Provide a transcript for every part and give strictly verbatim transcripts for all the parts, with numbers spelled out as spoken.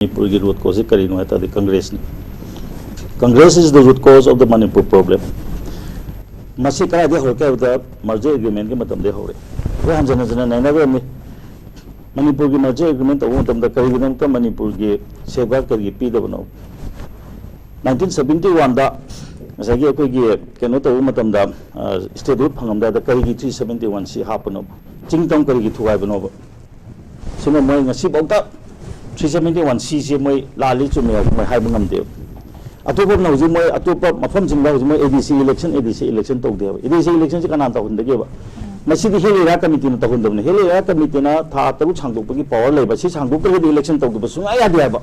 ꯃꯅꯤꯄꯨꯔꯒꯤ ꯔꯨꯠ ꯀꯣꯁꯁꯤ ꯀꯔꯤꯅꯣ ꯍꯥꯏ ꯇꯥꯔꯗꯤ ꯀꯪꯒ꯭ꯔꯦꯁꯅꯤ꯫ Congress is the root cause of the Manipur problem. ꯃꯁꯤ ꯀꯗꯥꯏꯗꯒꯤ ꯍꯧꯔꯛꯀꯦ ꯍꯥꯏꯕꯗ ꯃꯔꯖꯔ ꯑꯦꯒ꯭ꯔꯤꯃꯦꯟꯒꯤ ꯃꯇꯝꯗꯒꯤ ꯍꯧꯔꯛꯑꯦ꯫ ꯑꯩꯈꯣꯏ ꯍꯟꯖꯤꯟ ꯍꯟꯖꯤꯟꯅ ꯅꯩꯅꯈ꯭ꯔꯕꯅꯤ꯫ ꯃꯅꯤꯄꯨꯔꯒꯤ ꯃꯔꯖꯔ ꯑꯦꯒ꯭ꯔꯤꯃꯦꯟ ꯇꯧꯕ ꯃꯇꯝꯗ ꯀꯔꯤꯒꯤꯗꯃꯛꯇ ꯃꯅꯤꯄꯨꯔꯒꯤ ꯁꯦꯐꯒꯥꯔꯗ ꯀꯔꯤꯒꯤ ꯄꯤꯗꯕꯅꯣ? ꯅꯥꯏꯟꯇꯤꯟ ꯁꯕꯦꯟꯇꯤ ꯋꯥꯟꯗ ꯉꯁꯥꯏꯒꯤ ꯑꯩꯈꯣꯏꯒꯤ ꯀꯩꯅꯣ ꯇꯧꯕ ꯃꯇꯝꯗ, ꯁ꯭ꯇꯦꯠꯍꯨꯗ ꯐꯪꯉꯝꯗꯥꯏꯗ ꯀꯔꯤꯒꯤ ꯊ꯭ꯔꯤ ꯁꯕꯦꯟꯇꯤ ꯋꯥꯟ ꯁꯤ ꯍꯥꯞꯄꯅꯣ? ꯆꯤꯡ ꯇꯝ ꯀꯔꯤꯒꯤ ꯊꯨꯒꯥꯏꯕꯅꯣꯕ? ꯁꯤꯃ ꯃꯣꯏ ꯉꯁꯤꯐꯥꯎꯗ ꯊ꯭ꯔꯤ ꯁꯕꯦꯟꯇꯤ ꯋꯥꯟ ꯁꯤꯁꯦ ꯃꯣꯏ ꯂꯥꯜꯂꯤ ꯆꯨꯝꯃꯤ ꯍꯥꯏꯕ ꯃꯣꯏ ꯍꯥꯏꯕ ꯉꯝꯗꯦꯕ꯫ ꯑꯇꯣꯞꯄ ꯍꯧꯖꯤꯛ ꯃꯣꯏ ꯑꯇꯣꯞꯄ ꯃꯐꯝꯁꯤꯡꯗ ꯍꯧꯖꯤꯛ ꯃꯣꯏ ꯑꯦ ꯗꯤ ꯁꯤ ꯏꯂꯦꯛꯁꯟ, ꯑꯦ ꯗꯤ ꯁꯤ ꯏꯂꯦꯛꯁꯟ ꯇꯧꯗꯦꯕ꯫ ꯑꯦ ꯗꯤ ꯁꯤ ꯏꯂꯦꯛꯁꯟꯁꯤ ꯀꯅꯥꯅ ꯇꯧꯍꯟꯗꯒꯦꯕ? ꯃꯁꯤꯗꯤ ꯍꯤꯜ ꯑꯦꯔꯤꯌꯥ ꯀꯃꯤꯇꯤꯅ ꯇꯧꯍꯟꯗꯕꯅꯤ꯫ ꯍꯤꯜ ꯑꯦꯔꯤꯌꯥ ꯀꯃꯤꯇꯤꯅ ꯊꯥ ꯇꯔꯨꯛ ꯁꯥꯡꯗꯣꯛꯄꯒꯤ ꯄꯋꯥꯔ ꯂꯩꯕ, ꯁꯤ ꯁꯥꯡꯗꯣꯛꯇ꯭ꯔꯒꯗꯤ ꯏꯂꯦꯛꯁꯟ ꯇꯧꯗꯕ ꯁꯨꯡꯌꯥ ꯌꯥꯗꯦ ꯍꯥꯏꯕ꯫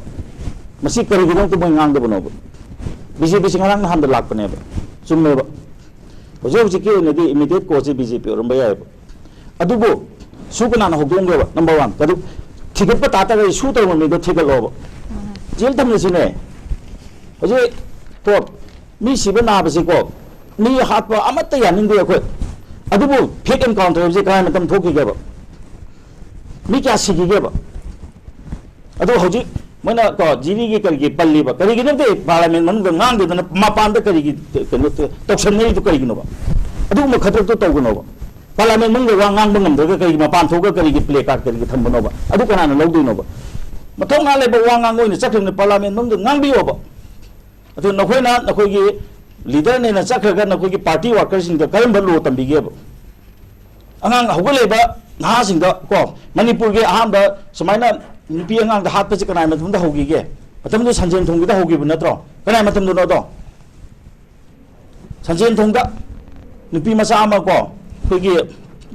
ꯃꯁꯤ ꯀꯔꯤꯒꯤꯗꯃꯛꯇ ꯃꯣꯏ ꯉꯥꯡꯗꯕꯅꯣꯕ? ꯕꯤ ꯖꯦ ꯄꯤꯁꯤ ꯉꯔꯥꯡ ꯅꯍꯥꯟꯗ ꯂꯥꯛꯄꯅꯦꯕ, ꯆꯨꯝꯃꯦꯕ꯫ ꯍꯧꯖꯤꯛ ꯍꯧꯖꯤꯛꯀꯤ ꯑꯣꯏꯅꯗꯤ ꯏꯃꯤꯗꯤꯌꯦꯠ ꯀꯣꯁꯁꯤ ꯕꯤ ꯖꯦ ꯄꯤ ꯑꯣꯏꯔꯝꯕ ꯌꯥꯏꯑꯕ꯫ ꯑꯗꯨꯕꯨ ꯁꯨ ꯀꯅꯥꯅ ꯍꯧꯗꯣꯛꯑꯝꯒꯦꯕ? Number one. ꯑꯗꯨ ꯊꯤꯒꯠꯄ ꯇꯥ ꯇꯥꯔꯒꯗꯤ ꯁꯨ ꯇꯧꯔꯝꯕ ꯃꯤꯗꯣ ꯊꯤꯒꯠꯂꯣꯕ꯫ ꯖꯦꯜ ꯊꯝꯂꯁꯤꯅꯦ꯫ ꯍꯧꯖꯤꯛ ꯀꯣ, ꯃꯤ ꯁꯤꯕ ꯅꯥꯕꯁꯤꯀꯣ, ꯃꯤ ꯍꯥꯠꯄ ꯑꯃꯠꯇ ꯌꯥꯅꯤꯡꯗꯦ ꯑꯩꯈꯣꯏ꯫ ꯑꯗꯨꯕꯨ ꯐꯦꯛ ꯑꯦꯟꯀꯥꯎꯟꯇꯔ ꯍꯥꯏꯕꯁꯤ ꯀꯔꯥꯏ ꯃꯇꯝ ꯊꯣꯛꯈꯤꯒꯦꯕ? ꯃꯤ ꯀꯌꯥ ꯁꯤꯈꯤꯒꯦꯕ? ꯑꯗꯣ ꯍꯧꯖꯤꯛ ꯃꯣꯏꯅ ꯀꯣ, ꯖꯤꯔꯤꯒꯤ ꯀꯔꯤꯒꯤ ꯄꯜꯂꯤꯕ, ꯀꯔꯤꯒꯤꯅꯣꯗꯤ ꯄꯥꯔꯂꯤꯌꯥꯃꯦꯟ ꯃꯅꯨꯡꯗ ꯉꯥꯡꯗꯦꯗꯅ ꯃꯄꯥꯟꯗ ꯀꯔꯤꯒꯤ ꯀꯩꯅꯣ ꯇꯧꯁꯟꯅꯔꯤꯗꯨ ꯀꯔꯤꯒꯤꯅꯣꯕ? ꯑꯗꯨꯒꯨꯝꯕ ꯈꯗ꯭ꯔꯛꯇꯣ ꯇꯧꯒꯅꯣꯕ꯫ ꯄꯥꯔꯂꯤꯌꯥꯃꯦꯟ ꯃꯅꯨꯡꯗ ꯋꯥ ꯉꯥꯡꯕ ꯉꯝꯗ꯭ꯔꯒ ꯀꯔꯤꯒꯤ ꯃꯄꯥꯟ ꯊꯣꯛꯑꯒ ꯀꯔꯤꯒꯤ ꯄ꯭ꯂꯦ ꯀꯥꯔꯗ ꯀꯔꯤꯒꯤ ꯊꯝꯕꯅꯣꯕ? ꯑꯗꯨ ꯀꯅꯥꯅ ꯂꯧꯗꯣꯏꯅꯣꯕ? ꯃꯊꯧꯅꯥ ꯂꯩꯕ ꯋꯥ ꯉꯥꯡꯕ ꯑꯣꯏꯅ ꯆꯠꯈ꯭ꯔꯕꯅꯤ, ꯄꯥꯔꯂꯤꯌꯥꯃꯦꯟ ꯃꯅꯨꯡꯗ ꯉꯥꯡꯕꯤꯌꯣꯕ꯫ ꯑꯗꯨ ꯅꯈꯣꯏꯅ, ꯅꯈꯣꯏꯒꯤ ꯂꯤꯗꯔꯅꯦꯅ ꯆꯠꯈ꯭ꯔꯒ ꯅꯈꯣꯏꯒꯤ ꯄꯥꯔꯇꯤ ꯋꯥꯔꯀꯔꯁꯤꯡꯗ ꯀꯔꯝꯕ ꯂꯣ ꯇꯝꯕꯤꯒꯦꯕ? ꯑꯉꯥꯡ ꯍꯧꯒꯠꯂꯛꯏꯕ ꯅꯍꯥꯁꯤꯡꯗ ꯀꯣ, ꯃꯅꯤꯄꯨꯔꯒꯤ ꯑꯍꯥꯟꯕ ꯁꯨꯃꯥꯏꯅ ꯅꯨꯄꯤ ꯑꯉꯥꯡꯗ ꯍꯥꯠꯄꯁꯤ ꯀꯅꯥꯏ ꯃꯇꯝꯗ ꯍꯧꯈꯤꯒꯦ? ꯃꯇꯝꯗꯨ ꯁꯟꯖꯦꯟ ꯊꯣꯡꯒꯤꯗ ꯍꯧꯈꯤꯕ ꯅꯠꯇ꯭ꯔꯣ? ꯀꯅꯥꯏ ꯃꯇꯝꯗꯅꯣ ꯑꯗꯣ? ꯁꯟꯖꯦꯟ ꯊꯣꯡꯗ ꯅꯨꯄꯤ ꯃꯆꯥ ꯑꯃ ꯀꯣ, ꯑꯩꯈꯣꯏꯒꯤ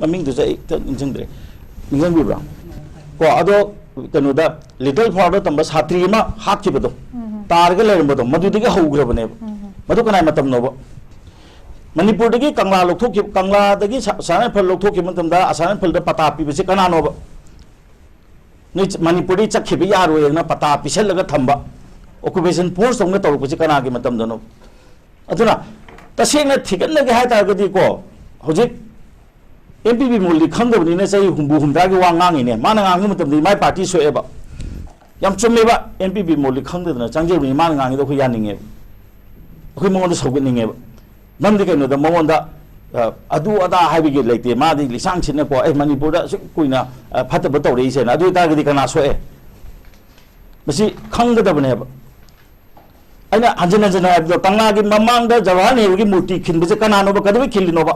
ꯃꯃꯤꯡꯗꯨꯁꯨ ꯑꯩ ꯍꯦꯛꯇ ꯅꯤꯡꯁꯤꯡꯗ꯭ꯔꯦ, ꯅꯤꯡꯁꯤꯡꯕꯤꯕ꯭ꯔꯥ? ꯀꯣ, ꯑꯗꯣ ꯀꯩꯅꯣꯗ, ꯂꯤꯇꯜ ꯐ꯭ꯂꯥꯋꯔꯗ ꯇꯝꯕ ꯁꯥꯇ꯭ꯔꯤ ꯑꯃ ꯍꯥꯠꯈꯤꯕꯗꯣ, ꯎꯝ꯫ ꯇꯥꯔꯒ ꯂꯩꯔꯝꯕꯗꯣ, ꯃꯗꯨꯗꯒꯤ ꯍꯧꯈ꯭ꯔꯕꯅꯦꯕ꯫ ꯎꯝ꯫ ꯃꯗꯨ ꯀꯅꯥꯏ ꯃꯇꯝꯅꯣꯕ? ꯃꯅꯤꯄꯨꯔꯗꯒꯤ ꯀꯪꯂꯥ ꯂꯧꯊꯣꯛꯈꯤꯕ, ꯀꯪꯂꯥꯗꯒꯤ ꯁ-, ꯁꯅꯥ ꯏꯝꯐꯥꯜ ꯂꯧꯊꯣꯛꯈꯤꯕ ꯃꯇꯝꯗ, ꯑꯁꯥ ꯏꯝꯐꯥꯜꯗ ꯄꯇꯥ ꯄꯤꯕꯁꯤ ꯀꯅꯥꯅꯣꯕ? ꯅꯣꯏ ꯆ-, ꯃꯅꯤꯄꯨꯔꯗꯒꯤ ꯆꯠꯈꯤꯕ ꯌꯥꯔꯣꯏꯅ ꯄꯇꯥ ꯄꯤꯁꯜꯂꯒ ꯊꯝꯕ, ꯑꯣꯀꯨꯄꯦꯁꯟ ꯐꯣꯔꯁ ꯇꯧꯅ ꯇꯧꯔꯛꯄꯁꯤ ꯀꯅꯥꯒꯤ ꯃꯇꯝꯗꯅꯣ? ꯑꯗꯨꯅ ꯇꯁꯦꯡꯅ ꯊꯤꯒꯠꯅꯒꯦ ꯍꯥꯏ ꯇꯥꯔꯒꯗꯤꯀꯣ, ꯍꯧꯖꯤꯛ ꯑꯦꯝ ꯄꯤ ꯕꯤꯃꯣꯜꯗꯤ ꯈꯪꯗꯕꯅꯤꯅ ꯆꯍꯤ ꯍꯨꯝꯐꯨ ꯍꯨꯝꯗ꯭ꯔꯥꯒꯤ ꯋꯥ ꯉꯥꯡꯉꯤꯅꯦ꯫ ꯃꯥꯅ ꯉꯥꯡꯕ ꯃꯇꯝꯗꯗꯤ ꯃꯥꯏ ꯄꯥꯔꯇꯤ ꯁꯣꯛꯑꯦꯕ꯫ ꯌꯥꯝ ꯆꯨꯝꯃꯦꯕ, ꯑꯦꯟ ꯄꯤ ꯄꯤ ꯃꯣꯗꯤ ꯈꯪꯗꯗꯅ ꯆꯪꯖꯕꯅꯤ, ꯃꯥꯅ ꯉꯥꯡꯉꯤꯗꯣ ꯑꯩꯈꯣꯏ ꯌꯥꯅꯤꯡꯉꯦꯕ, ꯑꯩꯈꯣꯏ ꯃꯉꯣꯟꯗ ꯁꯧꯒꯠꯅꯤꯡꯉꯦꯕ꯫ ꯃꯔꯝꯗꯤ ꯀꯩꯅꯣꯗ ꯃꯉꯣꯟꯗ ꯑ, ꯑꯗꯨ ꯑꯗꯥ ꯍꯥꯏꯕꯒꯤ ꯂꯩꯇꯦ, ꯃꯥꯗꯤ ꯂꯤꯁꯥꯡ ꯁꯤꯠꯅꯀꯣ, ꯑꯦ, ꯃꯅꯤꯄꯨꯔꯗ ꯑꯁꯨꯛ ꯀꯨꯏꯅ ꯑ, ꯐꯠꯇꯕ ꯇꯧꯔꯛꯏꯁꯦꯅ꯫ ꯑꯗꯨ ꯑꯣꯏꯇꯥꯔꯒꯗꯤ ꯀꯅꯥ ꯁꯣꯛꯑꯦ? ꯃꯁꯤ ꯈꯪꯒꯗꯕꯅꯦꯕ꯫ ꯑꯩꯅ ꯍꯟꯖꯤꯟ ꯍꯟꯖꯤꯟ ꯍꯥꯏꯕꯗꯣ, ꯀꯪꯂꯥꯒꯤ ꯃꯃꯥꯡꯗ ꯖꯋꯥꯍꯔ ꯅꯦꯍꯔꯨꯒꯤ ꯃꯨꯔꯇꯤ ꯈꯤꯟꯕꯁꯦ ꯀꯅꯥꯅꯣꯕ, ꯀꯩꯗꯧꯕꯩ ꯈꯤꯜꯂꯤꯅꯣꯕ?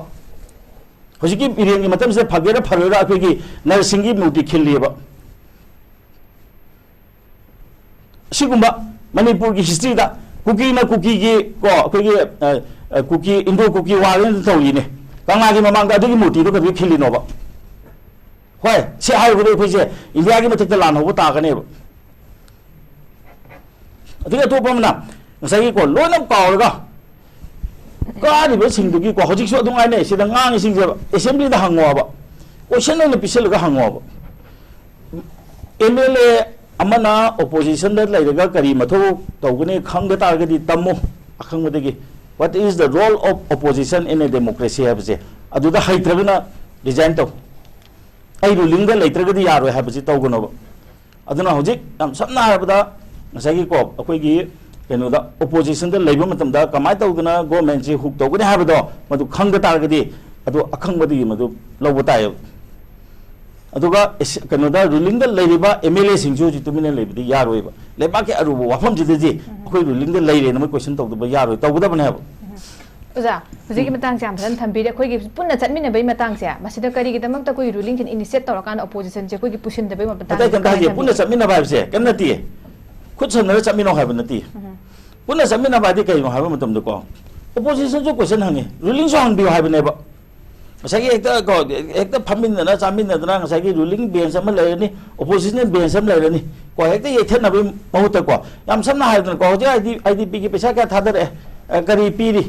ꯍꯧꯖꯤꯛꯀꯤ ꯏꯔꯦꯟꯒꯤ ꯃꯇꯝꯁꯤꯗ ꯐꯒꯦꯔꯥ ꯐꯔꯣꯏꯔꯥ ꯑꯩꯈꯣꯏꯒꯤ ꯅꯔꯁꯤꯡꯒꯤ ꯃꯨꯔꯇꯤ ꯈꯤꯜꯂꯤꯑꯕ꯫ ꯑꯁꯤꯒꯨꯝꯕ ꯃꯅꯤꯄꯨꯔꯒꯤ ꯍꯤꯁꯇ꯭ꯔꯤꯗ ꯀꯨꯀꯤꯅ ꯀꯨꯀꯤꯒꯤ, ꯀꯣ, ꯑꯩꯈꯣꯏꯒꯤ ꯑ, ꯑ, ꯀꯨꯀꯤ, ꯏꯟꯗꯣ ꯀꯨꯀꯤ ꯋꯥꯔ ꯇꯧꯔꯤꯅꯦ꯫ ꯀꯪꯂꯥꯒꯤ ꯃꯃꯥꯡꯗ ꯑꯗꯨꯒꯤ ꯃꯨꯔꯇꯤꯗꯣ ꯀꯩꯗꯧꯕꯩ ꯈꯤꯜꯂꯤꯅꯣꯕ? ꯍꯣꯏ, ꯁꯤ ꯍꯥꯏꯔꯨꯕꯗ ꯑꯩꯈꯣꯏꯁꯦ ꯏꯟꯗꯤꯌꯥꯒꯤ ꯃꯊꯛꯇ ꯂꯥꯟ ꯍꯧꯕ ꯇꯥꯒꯅꯦꯕ꯫ ꯑꯗꯒꯤ ꯑꯇꯣꯞꯄ ꯑꯃꯅ ꯉꯁꯥꯏꯒꯤꯀꯣ, ꯂꯣꯏꯅ ꯀꯥꯎꯔꯒ ꯀꯥꯔꯤꯕꯁꯤꯡꯗꯨꯒꯤꯀꯣ, ꯍꯧꯖꯤꯛꯁꯨ ꯑꯗꯨꯝ ꯉꯥꯏꯅꯩ, ꯁꯤꯗ ꯉꯥꯡꯉꯤꯁꯤꯡꯁꯦ ꯑꯦꯁꯦꯝꯕ꯭ꯂꯤꯗ ꯍꯪꯉꯣꯕ, ꯀꯣꯏꯁꯟ ꯑꯣꯏꯅ ꯄꯤꯁꯤꯜꯂꯒ ꯍꯪꯉꯣꯕ꯫ ꯑꯦꯝ ꯑꯦꯜ ꯑꯦ ꯑꯃꯅ ꯑꯣꯄꯣꯖꯤꯁꯟꯗ ꯂꯩꯔꯒ ꯀꯔꯤ ꯃꯊꯧ ꯇꯧꯒꯅꯤ ꯈꯪꯗ ꯇꯥꯔꯒꯗꯤ ꯇꯝꯃꯨ ꯑꯈꯪꯕꯗꯒꯤ꯫ What is the role of opposition in a democracy ꯍꯥꯏꯕꯁꯦ ꯑꯗꯨꯗ ꯍꯩꯇ꯭ꯔꯒꯅ ꯔꯤꯖꯥꯏꯟ ꯇꯧ꯫ ꯑꯩ ꯔꯨꯂꯤꯡꯗ ꯂꯩꯇ꯭ꯔꯒꯗꯤ ꯌꯥꯔꯣꯏ ꯍꯥꯏꯕꯁꯤ ꯇꯧꯒꯅꯣꯕ꯫ ꯑꯗꯨꯅ ꯍꯧꯖꯤꯛ ꯌꯥꯝ ꯁꯝꯅ ꯍꯥꯏꯔꯕꯗ ꯉꯁꯥꯏꯒꯤꯀꯣ, ꯑꯩꯈꯣꯏꯒꯤ ꯀꯩꯅꯣꯗ ꯑꯣꯄꯣꯖꯤꯁꯟꯗ ꯂꯩꯕ ꯃꯇꯝꯗ ꯀꯃꯥꯏꯅ ꯇꯧꯗꯅ ꯒꯣꯔꯃꯦꯟꯁꯤ ꯍꯨꯛ ꯇꯧꯒꯅꯤ ꯍꯥꯏꯕꯗꯣ ꯃꯗꯨ ꯈꯪꯗ ꯇꯥꯔꯒꯗꯤ ꯑꯗꯨ ꯑꯈꯪꯕꯗꯒꯤ ꯃꯗꯨ ꯂꯧꯕ ꯇꯥꯏꯌꯦꯕ꯫ ꯑꯗꯨꯒ ꯑꯦꯁ-, ꯀꯩꯅꯣꯗ ꯔꯨꯂꯤꯡꯗ ꯂꯩꯔꯤꯕ ꯑꯦꯝ ꯑꯦꯜ ꯑꯦꯁꯤꯡꯁꯨ ꯍꯧꯖꯤꯛ ꯇꯨꯃꯤꯟꯅ ꯂꯩꯕꯗꯤ ꯌꯥꯔꯣꯏꯕ꯫ ꯂꯩꯕꯥꯛꯀꯤ ꯑꯔꯨꯕ ꯋꯥꯐꯝꯁꯤꯗꯗꯤ ꯑꯩꯈꯣꯏ ꯔꯨꯂꯤꯡꯗ ꯂꯩꯔꯦꯅ ꯃꯣꯏ ꯀꯣꯏꯁꯟ ꯇꯧꯗꯕ ꯌꯥꯔꯣꯏ, ꯇꯧꯒꯗꯕꯅꯦ ꯍꯥꯏꯕ꯫ ꯑꯣꯖꯥ, ꯍꯧꯖꯤꯛꯀꯤ ꯃꯇꯥꯡꯁꯦ ꯌꯥꯝ ꯐꯖꯅ ꯊꯝꯕꯤꯔꯦ꯫ ꯑꯩꯈꯣꯏꯒꯤ ꯄꯨꯟꯅ ꯆꯠꯃꯤꯟꯅꯕꯒꯤ ꯃꯇꯥꯡꯁꯦ, ꯃꯁꯤꯗ ꯀꯔꯤꯒꯤꯗꯃꯛꯇ ꯑꯩꯈꯣꯏꯒꯤ ꯔꯨꯂꯤꯡꯁꯤꯅ ꯏꯅꯤꯁꯤꯌꯦꯠ ꯇꯧꯔꯀꯥꯟꯗ ꯑꯣꯄꯣꯖꯤꯁꯟꯁꯦ ꯑꯩꯈꯣꯏꯒꯤ ꯄꯨꯁꯤꯟꯗꯕꯒꯤ ꯃꯇꯥꯡꯁꯦ ꯑꯇꯩ ꯀꯩꯝꯇ ꯀꯃꯥꯏꯅ ꯍꯥꯏꯗꯦ꯫ ꯄꯨꯟꯅ ꯊꯝꯕꯤꯒꯦ? ꯆꯠꯃꯤꯟꯅꯕ ꯍꯥꯏꯕꯁꯦ ꯀꯩꯝ ꯅꯠꯇꯦ꯫ ꯈꯨꯠ ꯁꯝꯅꯔ ꯆꯠꯃꯤꯟꯅꯧ ꯍꯥꯏꯕ ꯅꯠꯇꯦ꯫ ꯄꯨꯟꯅ ꯆꯠꯃꯤꯟꯅꯕ ꯍꯥꯏꯗꯤ ꯀꯩꯅꯣ ꯍꯥꯏꯕ ꯃꯇꯝꯗꯀꯣ, ꯑꯣꯄꯣꯖꯤꯁꯟꯁꯨ ꯀꯣꯏꯁꯟ ꯍꯪꯉꯤ, ꯔꯨꯂꯤꯡꯁꯨ ꯍꯪꯕꯤꯌꯨ ꯍꯥꯏꯕꯅꯦꯕ꯫ ꯉꯁꯥꯏꯒꯤ ꯍꯦꯛꯇ ꯀꯣ, ꯍꯦꯛꯇ ꯐꯝꯃꯤꯟꯅꯗꯅ ꯆꯥꯃꯤꯟꯅꯗꯅ ꯉꯁꯥꯏꯒꯤ ꯔꯨꯂꯤꯡ ꯕꯦꯟꯁ ꯑꯃ ꯂꯩꯔꯅꯤ, ꯑꯣꯄꯣꯖꯤꯁꯟ ꯕꯦꯟꯁ ꯑꯃ ꯂꯩꯔꯅꯤ, ꯀꯣ, ꯍꯦꯛꯇ ꯌꯩꯊꯠꯅꯕꯒꯤ ꯃꯍꯨꯠꯇꯀꯣ, ꯌꯥꯝ ꯁꯝꯅ ꯍꯥꯏꯔꯗꯅꯀꯣ, ꯍꯧꯖꯤꯛ ꯑꯥꯏ ꯗꯤ, ꯑꯥꯏ ꯗꯤ ꯄꯤꯒꯤ ꯄꯩꯁꯥ ꯀꯌꯥ ꯊꯥꯗꯔꯛꯑꯦ, ꯑ, ꯀꯔꯤ ꯄꯤꯔꯤ,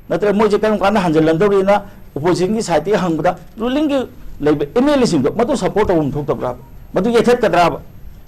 ꯅꯠꯇ꯭ꯔꯒ ꯃꯣꯏꯁꯦ ꯀꯔꯝ ꯀꯥꯟꯗ ꯍꯟꯖꯤꯜꯂꯝꯗꯧꯔꯤꯅ ꯑꯣꯄꯣꯖꯤꯁꯟꯒꯤ ꯁꯥꯏꯠꯇꯒꯤ ꯍꯪꯕꯗ, ꯔꯨꯂꯤꯡꯒꯤ ꯂꯩꯕ ꯑꯦꯝ ꯑꯦꯜ ꯑꯦꯁꯤꯡꯗꯣ ꯃꯗꯨ ꯁꯞꯄꯣꯔꯠ ꯇꯧꯐꯝ ꯊꯣꯛꯇꯕ꯭ꯔꯥ? ꯃꯗꯨ ꯌꯩꯊꯠꯀꯗ꯭ꯔꯥꯕ?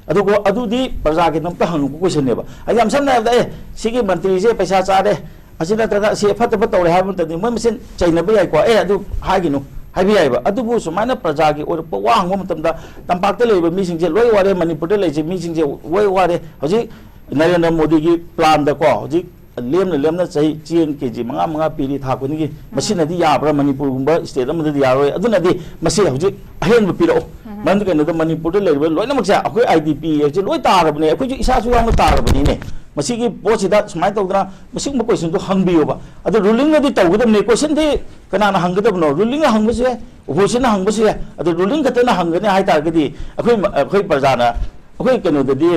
ꯑꯗꯨꯒ ꯑꯗꯨꯗꯤ ꯄ꯭ꯔꯖꯥꯒꯤꯗꯃꯛꯇ ꯍꯪꯉꯛꯄ ꯀꯣꯏꯁꯟꯅꯦꯕ꯫ ꯍꯥꯏꯗꯤ ꯌꯥꯝ ꯁꯝꯅ ꯍꯥꯏꯔꯕꯗ, ꯑꯦ, ꯁꯤꯒꯤ ꯃꯟꯇ꯭ꯔꯤꯁꯦ ꯄꯩꯁꯥ ꯆꯥꯔꯦ, ꯑꯁꯤ ꯅꯠꯇ꯭ꯔꯒ ꯑꯁꯤ ꯐꯠꯇꯕ ꯇꯧꯔꯦ ꯍꯥꯏꯕ ꯃꯇꯝꯗ ꯃꯣꯏ ꯃꯁꯦꯟ ꯆꯩꯅꯕ ꯌꯥꯏꯀꯣ, ꯑꯦ, ꯑꯗꯨ ꯍꯥꯏꯒꯤꯅꯨ, ꯍꯥꯏꯕ ꯌꯥꯏꯕ꯫ ꯑꯗꯨꯕꯨ ꯁꯨꯃꯥꯏꯅ ꯄ꯭ꯔꯖꯥꯒꯤ ꯑꯣꯏꯔꯛꯄ ꯋꯥ ꯍꯪꯕ ꯃꯇꯝꯗ, ꯇꯝꯄꯥꯛꯇ ꯂꯩꯔꯤꯕ ꯃꯤꯁꯤꯡꯁꯦ ꯂꯣꯏ ꯋꯥꯔꯦ, ꯃꯅꯤꯄꯨꯔꯗ ꯂꯩꯔꯤꯁꯦ ꯃꯤꯁꯤꯡꯁꯦ ꯂꯣꯏ ꯋꯥꯔꯦ꯫ ꯍꯧꯖꯤꯛ ꯅꯔꯦꯟꯗ꯭ꯔ ꯃꯣꯗꯤꯒꯤ ꯄ꯭ꯂꯥꯟꯗꯀꯣ, ꯍꯧꯖꯤꯛ ꯂꯦꯝꯅ ꯂꯦꯝꯅ ꯆꯍꯤ ꯆꯦꯡ ꯀꯦ ꯖꯤ ꯃꯉꯥ ꯃꯉꯥ ꯄꯤꯔꯤ ꯊꯥ ꯈꯨꯗꯤꯡꯒꯤ, ꯃꯁꯤꯅꯗꯤ ꯌꯥꯕ꯭ꯔꯥ? ꯃꯅꯤꯄꯨꯔꯒꯨꯝꯕ ꯁ꯭ꯇꯦꯠ ꯑꯃꯗꯗꯤ ꯌꯥꯔꯣꯏ꯫ ꯑꯗꯨꯅꯗꯤ ꯃꯁꯤ ꯍꯧꯖꯤꯛ ꯑꯍꯦꯟꯕ ꯄꯤꯔꯛꯑꯣ꯫ ꯃꯔꯝꯗꯤ ꯀꯩꯅꯣꯗ, ꯃꯅꯤꯄꯨꯔꯗ ꯂꯩꯔꯤꯕ ꯂꯣꯏꯅꯃꯛꯁꯦ ꯑꯩꯈꯣꯏ ꯑꯥꯏ ꯗꯤ ꯄꯤ ꯍꯥꯏꯁꯦ ꯂꯣꯏ ꯇꯥꯔꯕꯅꯦ, ꯑꯩꯈꯣꯏꯁꯨ ꯏꯁꯥꯁꯨ ꯌꯥꯎꯅ ꯇꯥꯔꯕꯅꯤꯅꯦ꯫ ꯃꯁꯤꯒꯤ ꯄꯣꯠꯁꯤꯗ ꯁꯨꯃꯥꯏꯅ ꯇꯧꯗꯅ ꯃꯁꯤꯒꯨꯝꯕ ꯀꯣꯏꯁꯟꯗꯣ ꯍꯪꯕꯤꯌꯣꯕ꯫ ꯑꯗꯣ ꯔꯨꯂꯤꯡꯅꯗꯤ ꯇꯧꯒꯗꯕꯅꯦ꯫ ꯀꯣꯏꯁꯟꯗꯤ ꯀꯅꯥꯅ ꯍꯪꯒꯗꯕꯅꯣ? ꯔꯨꯂꯤꯡꯅ ꯍꯪꯕꯁꯨ ꯌꯥꯏ, ꯑꯣꯄꯣꯖꯤꯁꯟꯅ ꯍꯪꯕꯁꯨ ꯌꯥꯏ꯫ ꯑꯗꯣ ꯔꯨꯂꯤꯡ ꯈꯛꯇꯅ ꯍꯪꯒꯅꯤ ꯍꯥꯏ ꯇꯥꯔꯒꯗꯤ ꯑꯩꯈꯣꯏ, ꯑꯩꯈꯣꯏ ꯄ꯭ꯔꯖꯥꯅ, ꯑꯩꯈꯣꯏ ꯀꯩꯅꯣꯗꯗꯤ,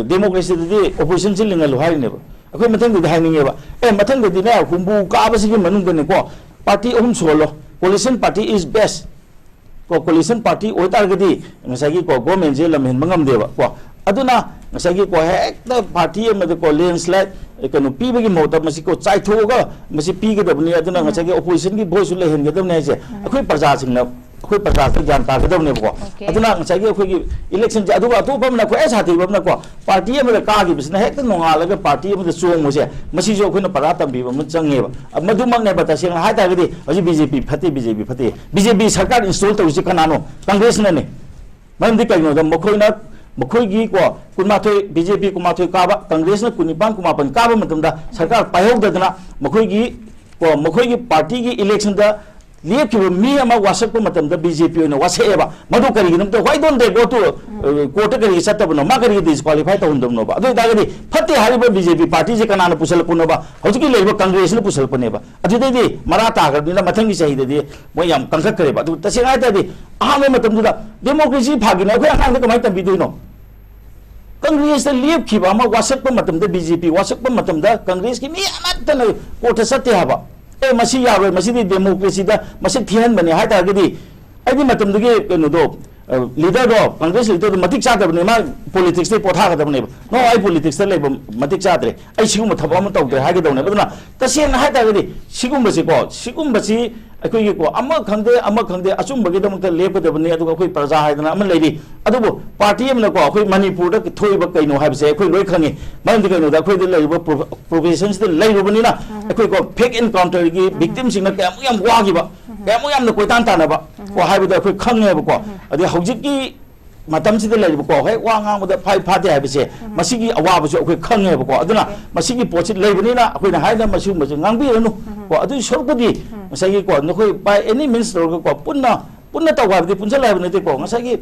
ꯗꯦꯃꯣꯀ꯭ꯔꯦꯁꯤꯗꯗꯤ ꯑꯣꯄꯣꯖꯤꯁꯟꯁꯤ ꯂꯤꯡꯍꯜꯂꯨ ꯍꯥꯏꯔꯤꯅꯦꯕ꯫ ꯑꯩꯈꯣꯏ ꯃꯊꯪꯗꯗꯤ ꯍꯥꯏꯅꯤꯡꯉꯦꯕ, ꯑꯦ, ꯃꯊꯪꯗꯗꯤꯅꯦ, ꯍꯨꯝꯐꯨ ꯀꯥꯕꯁꯤꯒꯤ ꯃꯅꯨꯡꯗꯅꯦꯀꯣ, ꯄꯥꯔꯇꯤ ꯑꯍꯨꯝ ꯁꯨꯍꯜꯂꯣ, coalition party is best꯫ ꯀꯣ, coalition party ꯑꯣꯏꯇꯥꯔꯒꯗꯤ ꯉꯁꯥꯏꯒꯤ ꯀꯣ, ꯒꯣꯔꯃꯦꯟꯁꯦ ꯂꯝꯍꯦꯟꯕ ꯉꯝꯗꯦꯕ ꯀꯣ꯫ ꯑꯗꯨꯅ ꯉꯁꯥꯏꯒꯤ ꯀꯣ, ꯍꯦꯛꯇ ꯄꯥꯔꯇꯤ ꯑꯃꯗ ꯀꯣ, ꯂꯦꯟꯁꯂꯥꯏꯠ ꯀꯩꯅꯣ ꯄꯤꯕꯒꯤ ꯃꯍꯨꯠꯇ ꯃꯁꯤ ꯀꯣ, ꯆꯥꯏꯊꯣꯛꯑꯒ ꯃꯁꯤ ꯄꯤꯒꯗꯕꯅꯤ꯫ ꯑꯗꯨꯅ ꯉꯁꯥꯏꯒꯤ ꯑꯣꯄꯣꯖꯤꯁꯟꯒꯤ ꯚꯣꯏꯁꯁꯨ ꯂꯩꯍꯟꯒꯗꯕꯅꯤ ꯍꯥꯏꯁꯦ ꯑꯩꯈꯣꯏ ꯄ꯭ꯔꯖꯥꯁꯤꯡꯅ, ꯑꯩꯈꯣꯏ ꯄ꯭ꯔꯖꯥꯁꯤꯡꯅ ꯒ꯭ꯌꯥꯟ ꯇꯥꯒꯗꯕꯅꯦꯕꯀꯣ꯫ ꯑꯗꯨꯅ ꯉꯁꯥꯏꯒꯤ ꯑꯩꯈꯣꯏꯒꯤ ꯏꯂꯦꯛꯁꯟꯁꯦ, ꯑꯗꯨꯒ ꯑꯇꯣꯞꯄ ꯑꯃꯅ ꯈ꯭ꯋꯥꯏ ꯁꯥꯊꯤꯕ ꯑꯃꯅꯀꯣ, ꯄꯥꯔꯇꯤ ꯑꯃꯗ ꯀꯥꯈꯤꯕꯁꯤꯅ ꯍꯦꯛꯇ ꯅꯣꯡꯉꯥꯜꯂꯒ ꯄꯥꯔꯇꯤ ꯑꯃꯗ ꯆꯣꯡꯕꯁꯦ, ꯃꯁꯤꯁꯨ ꯑꯩꯈꯣꯏꯅ ꯄꯔꯥ ꯇꯝꯕꯤꯕ ꯑꯃ ꯆꯪꯉꯦꯕ꯫ ꯃꯗꯨꯃꯛꯅꯦꯕ ꯇꯁꯦꯡꯅ ꯍꯥꯏ ꯇꯥꯔꯒꯗꯤ ꯍꯧꯖꯤꯛ ꯕꯤ ꯖꯦ ꯄꯤ ꯐꯠꯇꯦ, ꯕꯤ ꯖꯦ ꯄꯤ ꯐꯠꯇꯦ꯫ ꯕꯤ ꯖꯦ ꯄꯤ ꯁꯔꯀꯥꯔ ꯏꯟꯁꯇꯣꯜ ꯇꯧꯔꯤꯁꯤ ꯀꯅꯥꯅꯣ? ꯀꯪꯒ꯭ꯔꯦꯁꯅꯅꯦ꯫ ꯃꯔꯝꯗꯤ ꯀꯩꯒꯤꯅꯣꯗ ꯃꯈꯣꯏꯅ, ꯃꯈꯣꯏꯒꯤ ꯀꯣ, ꯀꯨꯟꯃꯥꯊꯣꯏ, ꯕꯤ ꯖꯦ ꯄꯤ ꯀꯨꯟꯃꯥꯊꯣꯏ ꯀꯥꯕ, ꯀꯪꯒ꯭ꯔꯦꯁꯅ ꯀꯨꯟꯅꯤꯄꯥꯟ ꯀꯨꯟꯃꯥꯄꯟ ꯀꯥꯕ ꯃꯇꯝꯗ ꯁꯔꯀꯥꯔ ꯄꯥꯏꯍꯧꯗꯗꯅ ꯃꯈꯣꯏꯒꯤ ꯀꯣ, ꯃꯈꯣꯏꯒꯤ ꯄꯥꯔꯇꯤꯒꯤ ꯏꯂꯦꯛꯁꯟꯗ ꯂꯦꯞꯈꯤꯕ ꯃꯤ ꯑꯃ ꯋꯥꯁꯛꯄ ꯃꯇꯝꯗ ꯕꯤ ꯖꯦ ꯄꯤ ꯑꯣꯏꯅ ꯋꯥꯁꯛꯑꯦꯕ꯫ ꯃꯗꯨ ꯀꯔꯤꯒꯤꯅꯣ? Why don't they go to, uh, court ꯀꯔꯤꯒꯤ ꯆꯠꯇꯕꯅꯣ? ꯃꯥ ꯀꯔꯤꯒꯤ disqualify ꯇꯧꯍꯟꯗꯕꯅꯣꯕ? ꯑꯗꯨ ꯑꯣꯏꯇꯥꯔꯒꯗꯤ ꯐꯠꯇꯦ ꯍꯥꯏꯔꯤꯕ ꯕꯤ ꯖꯦ ꯄꯤ ꯄꯥꯔꯇꯤꯁꯦ ꯀꯅꯥꯅ ꯄꯨꯁꯜꯂꯛꯄꯅꯣꯕ? ꯍꯧꯖꯤꯛꯀꯤ ꯂꯩꯔꯤꯕ ꯀꯪꯒ꯭ꯔꯦꯁꯅ ꯄꯨꯁꯜꯂꯛꯄꯅꯦꯕ꯫ ꯑꯗꯨꯗꯩꯗꯤ ꯃꯔꯥ ꯇꯥꯈ꯭ꯔꯕꯅꯤꯅ ꯃꯊꯪꯒꯤ ꯆꯍꯤꯗꯗꯤ ꯃꯣꯏ ꯌꯥꯝ ꯀꯟꯈꯠꯈ꯭ꯔꯦꯕ꯫ ꯑꯗꯨ ꯇꯁꯦꯡꯅ ꯍꯥꯏ ꯇꯥꯔꯗꯤ ꯑꯍꯥꯟꯕ ꯃꯇꯝꯗꯨꯗ ꯗꯦꯃꯣꯀ꯭ꯔꯦꯁꯤ ꯐꯥꯒꯤꯅ ꯑꯩꯈꯣꯏ ꯑꯉꯥꯡꯗ ꯀꯃꯥꯏꯅ ꯇꯝꯕꯤꯗꯣꯏꯅꯣ? ꯀꯪꯒ꯭ꯔꯦꯁꯇ ꯂꯦꯞꯈꯤꯕ ꯑꯃ ꯋꯥꯁꯛꯄ ꯃꯇꯝꯗ, ꯕꯤ ꯖꯦ ꯄꯤ ꯋꯥꯁꯛꯄ ꯃꯇꯝꯗ ꯀꯪꯒ꯭ꯔꯦꯁꯀꯤ ꯃꯤ ꯑꯃꯠꯇꯅ ꯀꯣꯔꯠꯇ ꯆꯠꯇꯦ ꯍꯥꯏꯕ꯫ ꯑꯦ, ꯃꯁꯤ ꯌꯥꯔꯣꯏ, ꯃꯁꯤꯗꯤ ꯗꯦꯃꯣꯀ꯭ꯔꯦꯁꯤꯗ ꯃꯁꯛ ꯊꯤꯍꯟꯕꯅꯦ ꯍꯥꯏ ꯇꯥꯔꯒꯗꯤ, ꯑꯩꯗꯤ ꯃꯇꯝꯗꯨꯒꯤ ꯀꯩꯅꯣꯗꯣ, ꯑ, ꯂꯤꯗꯔꯗꯣ, ꯀꯪꯒ꯭ꯔꯦꯁ ꯂꯤꯗꯔꯗꯣ ꯃꯇꯤꯛ ꯆꯥꯗꯕꯅꯦ, ꯃꯥ ꯄꯣꯂꯤꯇꯤꯛꯁꯇꯩ ꯄꯣꯊꯥꯒꯗꯕꯅꯦꯕ꯫ "ꯅꯣ, ꯑꯩ ꯄꯣꯂꯤꯇꯤꯛꯁꯇ ꯂꯩꯕ ꯃꯇꯤꯛ ꯆꯥꯗ꯭ꯔꯦ, ꯑꯩ ꯁꯤꯒꯨꯝꯕ ꯊꯕꯛ ꯑꯃ ꯇꯧꯗ꯭ꯔꯦ" ꯍꯥꯏꯒꯗꯧꯅꯦꯕ꯫ ꯑꯗꯨꯅ ꯇꯁꯦꯡꯅ ꯍꯥꯏ ꯇꯥꯔꯒꯗꯤ ꯁꯤꯒꯨꯝꯕꯁꯤꯀꯣ, ꯁꯤꯒꯨꯝꯕꯁꯤ ꯑꯩꯈꯣꯏꯒꯤꯀꯣ, ꯑꯃ ꯈꯪꯗꯦ, ꯑꯃ ꯈꯪꯗꯦ, ꯑꯆꯨꯝꯕꯒꯤꯗꯃꯛꯇ ꯂꯦꯞꯀꯗꯕꯅꯤ꯫ ꯑꯗꯨꯒ ꯑꯩꯈꯣꯏ ꯄ꯭ꯔꯖꯥ ꯍꯥꯏꯗꯅ ꯑꯃ ꯂꯩꯔꯤ꯫ ꯑꯗꯨꯕꯨ ꯄꯥꯔꯇꯤ ꯑꯃꯅꯀꯣ, ꯑꯩꯈꯣꯏ ꯃꯅꯤꯄꯨꯔꯗ ꯊꯣꯛꯏꯕ ꯀꯩꯅꯣ ꯍꯥꯏꯕꯁꯦ ꯑꯩꯈꯣꯏ ꯂꯣꯏ ꯈꯪꯉꯤ꯫ ꯃꯔꯝꯗꯤ ꯀꯩꯅꯣꯗ, ꯑꯩꯈꯣꯏꯗ ꯂꯩꯔꯤꯕ ꯄ꯭ꯔꯣ-, ꯄ꯭ꯔꯣꯐꯦꯁꯟꯁꯤꯗ ꯂꯩꯔꯨꯕꯅꯤꯅ, ꯑꯩꯈꯣꯏꯀꯣ, ꯐꯦꯛ ꯑꯦꯟꯀꯥꯎꯟꯇꯔꯒꯤ ꯚꯤꯛꯇꯤꯝꯁꯤꯡꯅ ꯀꯌꯥꯃꯨꯛ ꯌꯥꯝ ꯋꯥꯈꯤꯕ꯫ ꯀꯌꯥꯃꯨꯛ ꯌꯥꯝꯅ ꯀꯣꯏꯇꯥꯟ ꯇꯥꯟꯅꯕ ꯀꯣ ꯍꯥꯏꯕꯗꯣ ꯑꯩꯈꯣꯏ ꯈꯪꯉꯦꯕꯀꯣ꯫ ꯑꯗꯩ ꯍꯧꯖꯤꯛꯀꯤ ꯃꯇꯝꯁꯤꯗ ꯂꯩꯔꯤꯕꯀꯣ, ꯍꯦꯛ ꯋꯥ ꯉꯥꯡꯕꯗ ꯐꯥꯏ ꯐꯥꯗꯦ ꯍꯥꯏꯕꯁꯦ, ꯃꯁꯤꯒꯤ ꯑꯋꯥꯕꯁꯨ ꯑꯩꯈꯣꯏ ꯈꯪꯉꯦꯕꯀꯣ꯫ ꯑꯗꯨꯅ ꯃꯁꯤꯒꯤ ꯄꯣꯠꯁꯤ ꯂꯩꯕꯅꯤꯅ ꯑꯩꯈꯣꯏꯅ ꯍꯥꯏꯗꯅ ꯃꯁꯤꯒꯨꯝꯕꯁꯦ ꯉꯥꯡꯕꯤꯔꯅꯨ ꯀꯣ꯫ ꯑꯗꯨꯒꯤ ꯁꯔꯨꯛꯄꯨꯗꯤ ꯉꯁꯥꯏꯒꯤ ꯀꯣ, ꯅꯈꯣꯏ by any means ꯇꯧꯔꯒ ꯀꯣ, ꯄꯨꯟꯅ, ꯄꯨꯟꯅ ꯇꯧꯕ ꯍꯥꯏꯕꯗꯤ ꯄꯨꯟꯁꯤꯜꯂ ꯍꯥꯏꯕ ꯅꯠꯇꯦꯀꯣ꯫ ꯉꯁꯥꯏꯒꯤ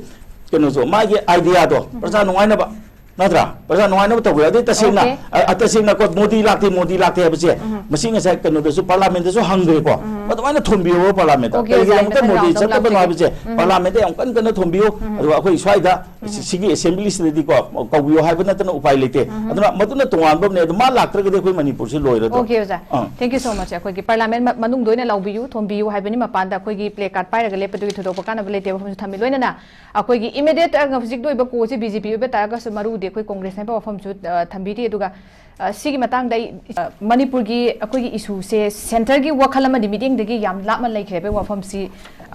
ꯀꯩꯅꯣꯁꯨ, ꯃꯥꯒꯤ idea ꯗꯣ ꯄ꯭ꯔꯖꯥ ꯅꯨꯡꯉꯥꯏꯅꯕ, ꯅꯠꯇ꯭ꯔꯥ? ꯄ꯭ꯔꯖꯥ ꯅꯨꯡꯉꯥꯏꯅꯕ ꯇꯧꯕ ꯌꯥꯗꯦ꯫ ꯇꯁꯦꯡꯅ, Okay. ꯑ, ꯑ, ꯇꯁꯦꯡꯅ ꯀꯣ, ꯃꯣꯗꯤ ꯂꯥꯛꯇꯦ, ꯃꯣꯗꯤ ꯂꯥꯛꯇꯦ ꯍꯥꯏꯕꯁꯦ, ꯃꯁꯤ ꯉꯁꯥꯏ ꯀꯩꯅꯣꯗꯁꯨ, ꯄꯥꯔꯂꯥꯃꯦꯟꯗꯁꯨ ꯍꯪꯈ꯭ꯔꯦꯀꯣ꯫ ꯑꯗꯨꯃꯥꯏꯅ ꯊꯣꯟꯕꯤꯌꯣ ꯄꯥꯔꯂꯥꯃꯦꯟꯗ꯫ Okay, ꯑꯣꯖꯥ, ꯀꯔꯤꯒꯤꯗꯃꯛꯇ ꯃꯊꯪ ꯃꯣꯗꯤ round ꯑꯃꯨꯛ ꯆꯠꯇꯕꯅꯣ ꯂꯥꯛꯀꯅꯤ꯫ ꯍꯥꯏꯕꯁꯦ ꯄꯥꯔꯂꯥꯃꯦꯟꯗ ꯌꯥꯝ ꯀꯟꯅ ꯀꯟꯅ ꯊꯣꯟꯕꯤꯌꯣ꯫ ꯑꯗꯨꯒ ꯑꯩꯈꯣꯏ ꯁ꯭ꯋꯥꯏꯗ ꯁꯤ-, ꯁꯤꯒꯤ ꯑꯦꯁꯦꯝꯕ꯭ꯂꯤꯁꯤꯗꯗꯤꯀꯣ, ꯀꯧꯕꯤꯌꯣ ꯍꯥꯏꯕ ꯅꯠꯇꯅ ꯎꯄꯥꯏ ꯂꯩꯇꯦ꯫ ꯑꯗꯨꯅ ꯃꯗꯨꯅ ꯇꯣꯉꯥꯟꯕ ꯑꯃꯅꯦ꯫ ꯑꯗꯨ ꯃꯥ ꯂꯥꯛꯇ꯭ꯔꯒꯗꯤ ꯑꯩꯈꯣꯏ ꯃꯅꯤꯄꯨꯔꯁꯤ ꯂꯣꯏꯔꯗ꯭ꯔꯣ? Okay, ꯑꯣꯖꯥ꯫ ꯑꯥ꯫ Thank you so much꯫ ꯑꯩꯈꯣꯏꯒꯤ ꯄꯥꯔꯂꯥꯃꯦꯟ ꯃ-, ꯃꯅꯨꯡꯗ ꯑꯣꯏꯅ ꯂꯥꯎꯕꯤꯌꯨ, ꯊꯣꯟꯕꯤꯌꯨ ꯍꯥꯏꯕꯅꯤ, ꯃꯄꯥꯟꯗ ꯑꯩꯈꯣꯏꯒꯤ placard ꯄꯥꯏꯔꯒ ꯂꯦꯞꯄꯗꯨꯒꯤ ꯊꯣꯏꯗꯣꯛꯄ ꯀꯥꯟꯅꯕ ꯂꯩꯇꯦ, ꯋꯥꯐꯝꯁꯨ ꯊꯝꯃꯤ꯫ ꯂꯣꯏꯅꯅ ꯑꯩꯈꯣꯏꯒꯤ immediate ꯑꯣꯏꯅ ꯍꯧꯖꯤꯛ ꯂꯣꯏꯕ ꯀꯣꯜꯁꯦ ꯕꯤ ꯖꯦ ꯄꯤ ꯑꯣꯏꯕ ꯇꯥꯔꯒꯁꯨ ꯃꯔꯨꯗꯤ ꯑꯩꯈꯣꯏ ꯀꯣꯡꯒ꯭ꯔꯦꯁ ꯍꯥꯏꯕ ꯋꯥꯐꯝꯁꯨ, ꯑ, ꯊꯝꯕꯤꯔꯤ꯫ ꯑꯗꯨꯒ, ꯑ, ꯁꯤꯒꯤ ꯃꯇꯥꯡꯗ ꯑꯩ, ꯑ, ꯃꯅꯤꯄꯨꯔꯒꯤ ꯑꯩꯈꯣꯏꯒꯤ ꯏꯁꯨꯁꯦ ꯁꯦꯟꯇꯔꯒꯤ ꯋꯥꯈꯜ ꯑꯃꯗꯤ ꯃꯤꯠꯌꯦꯡꯗꯒꯤ ꯌꯥꯝ ꯂꯥꯞꯅ ꯂꯩꯈ꯭ꯔꯦ ꯍꯥꯏꯕꯒꯤ ꯋꯥꯐꯝꯁꯤ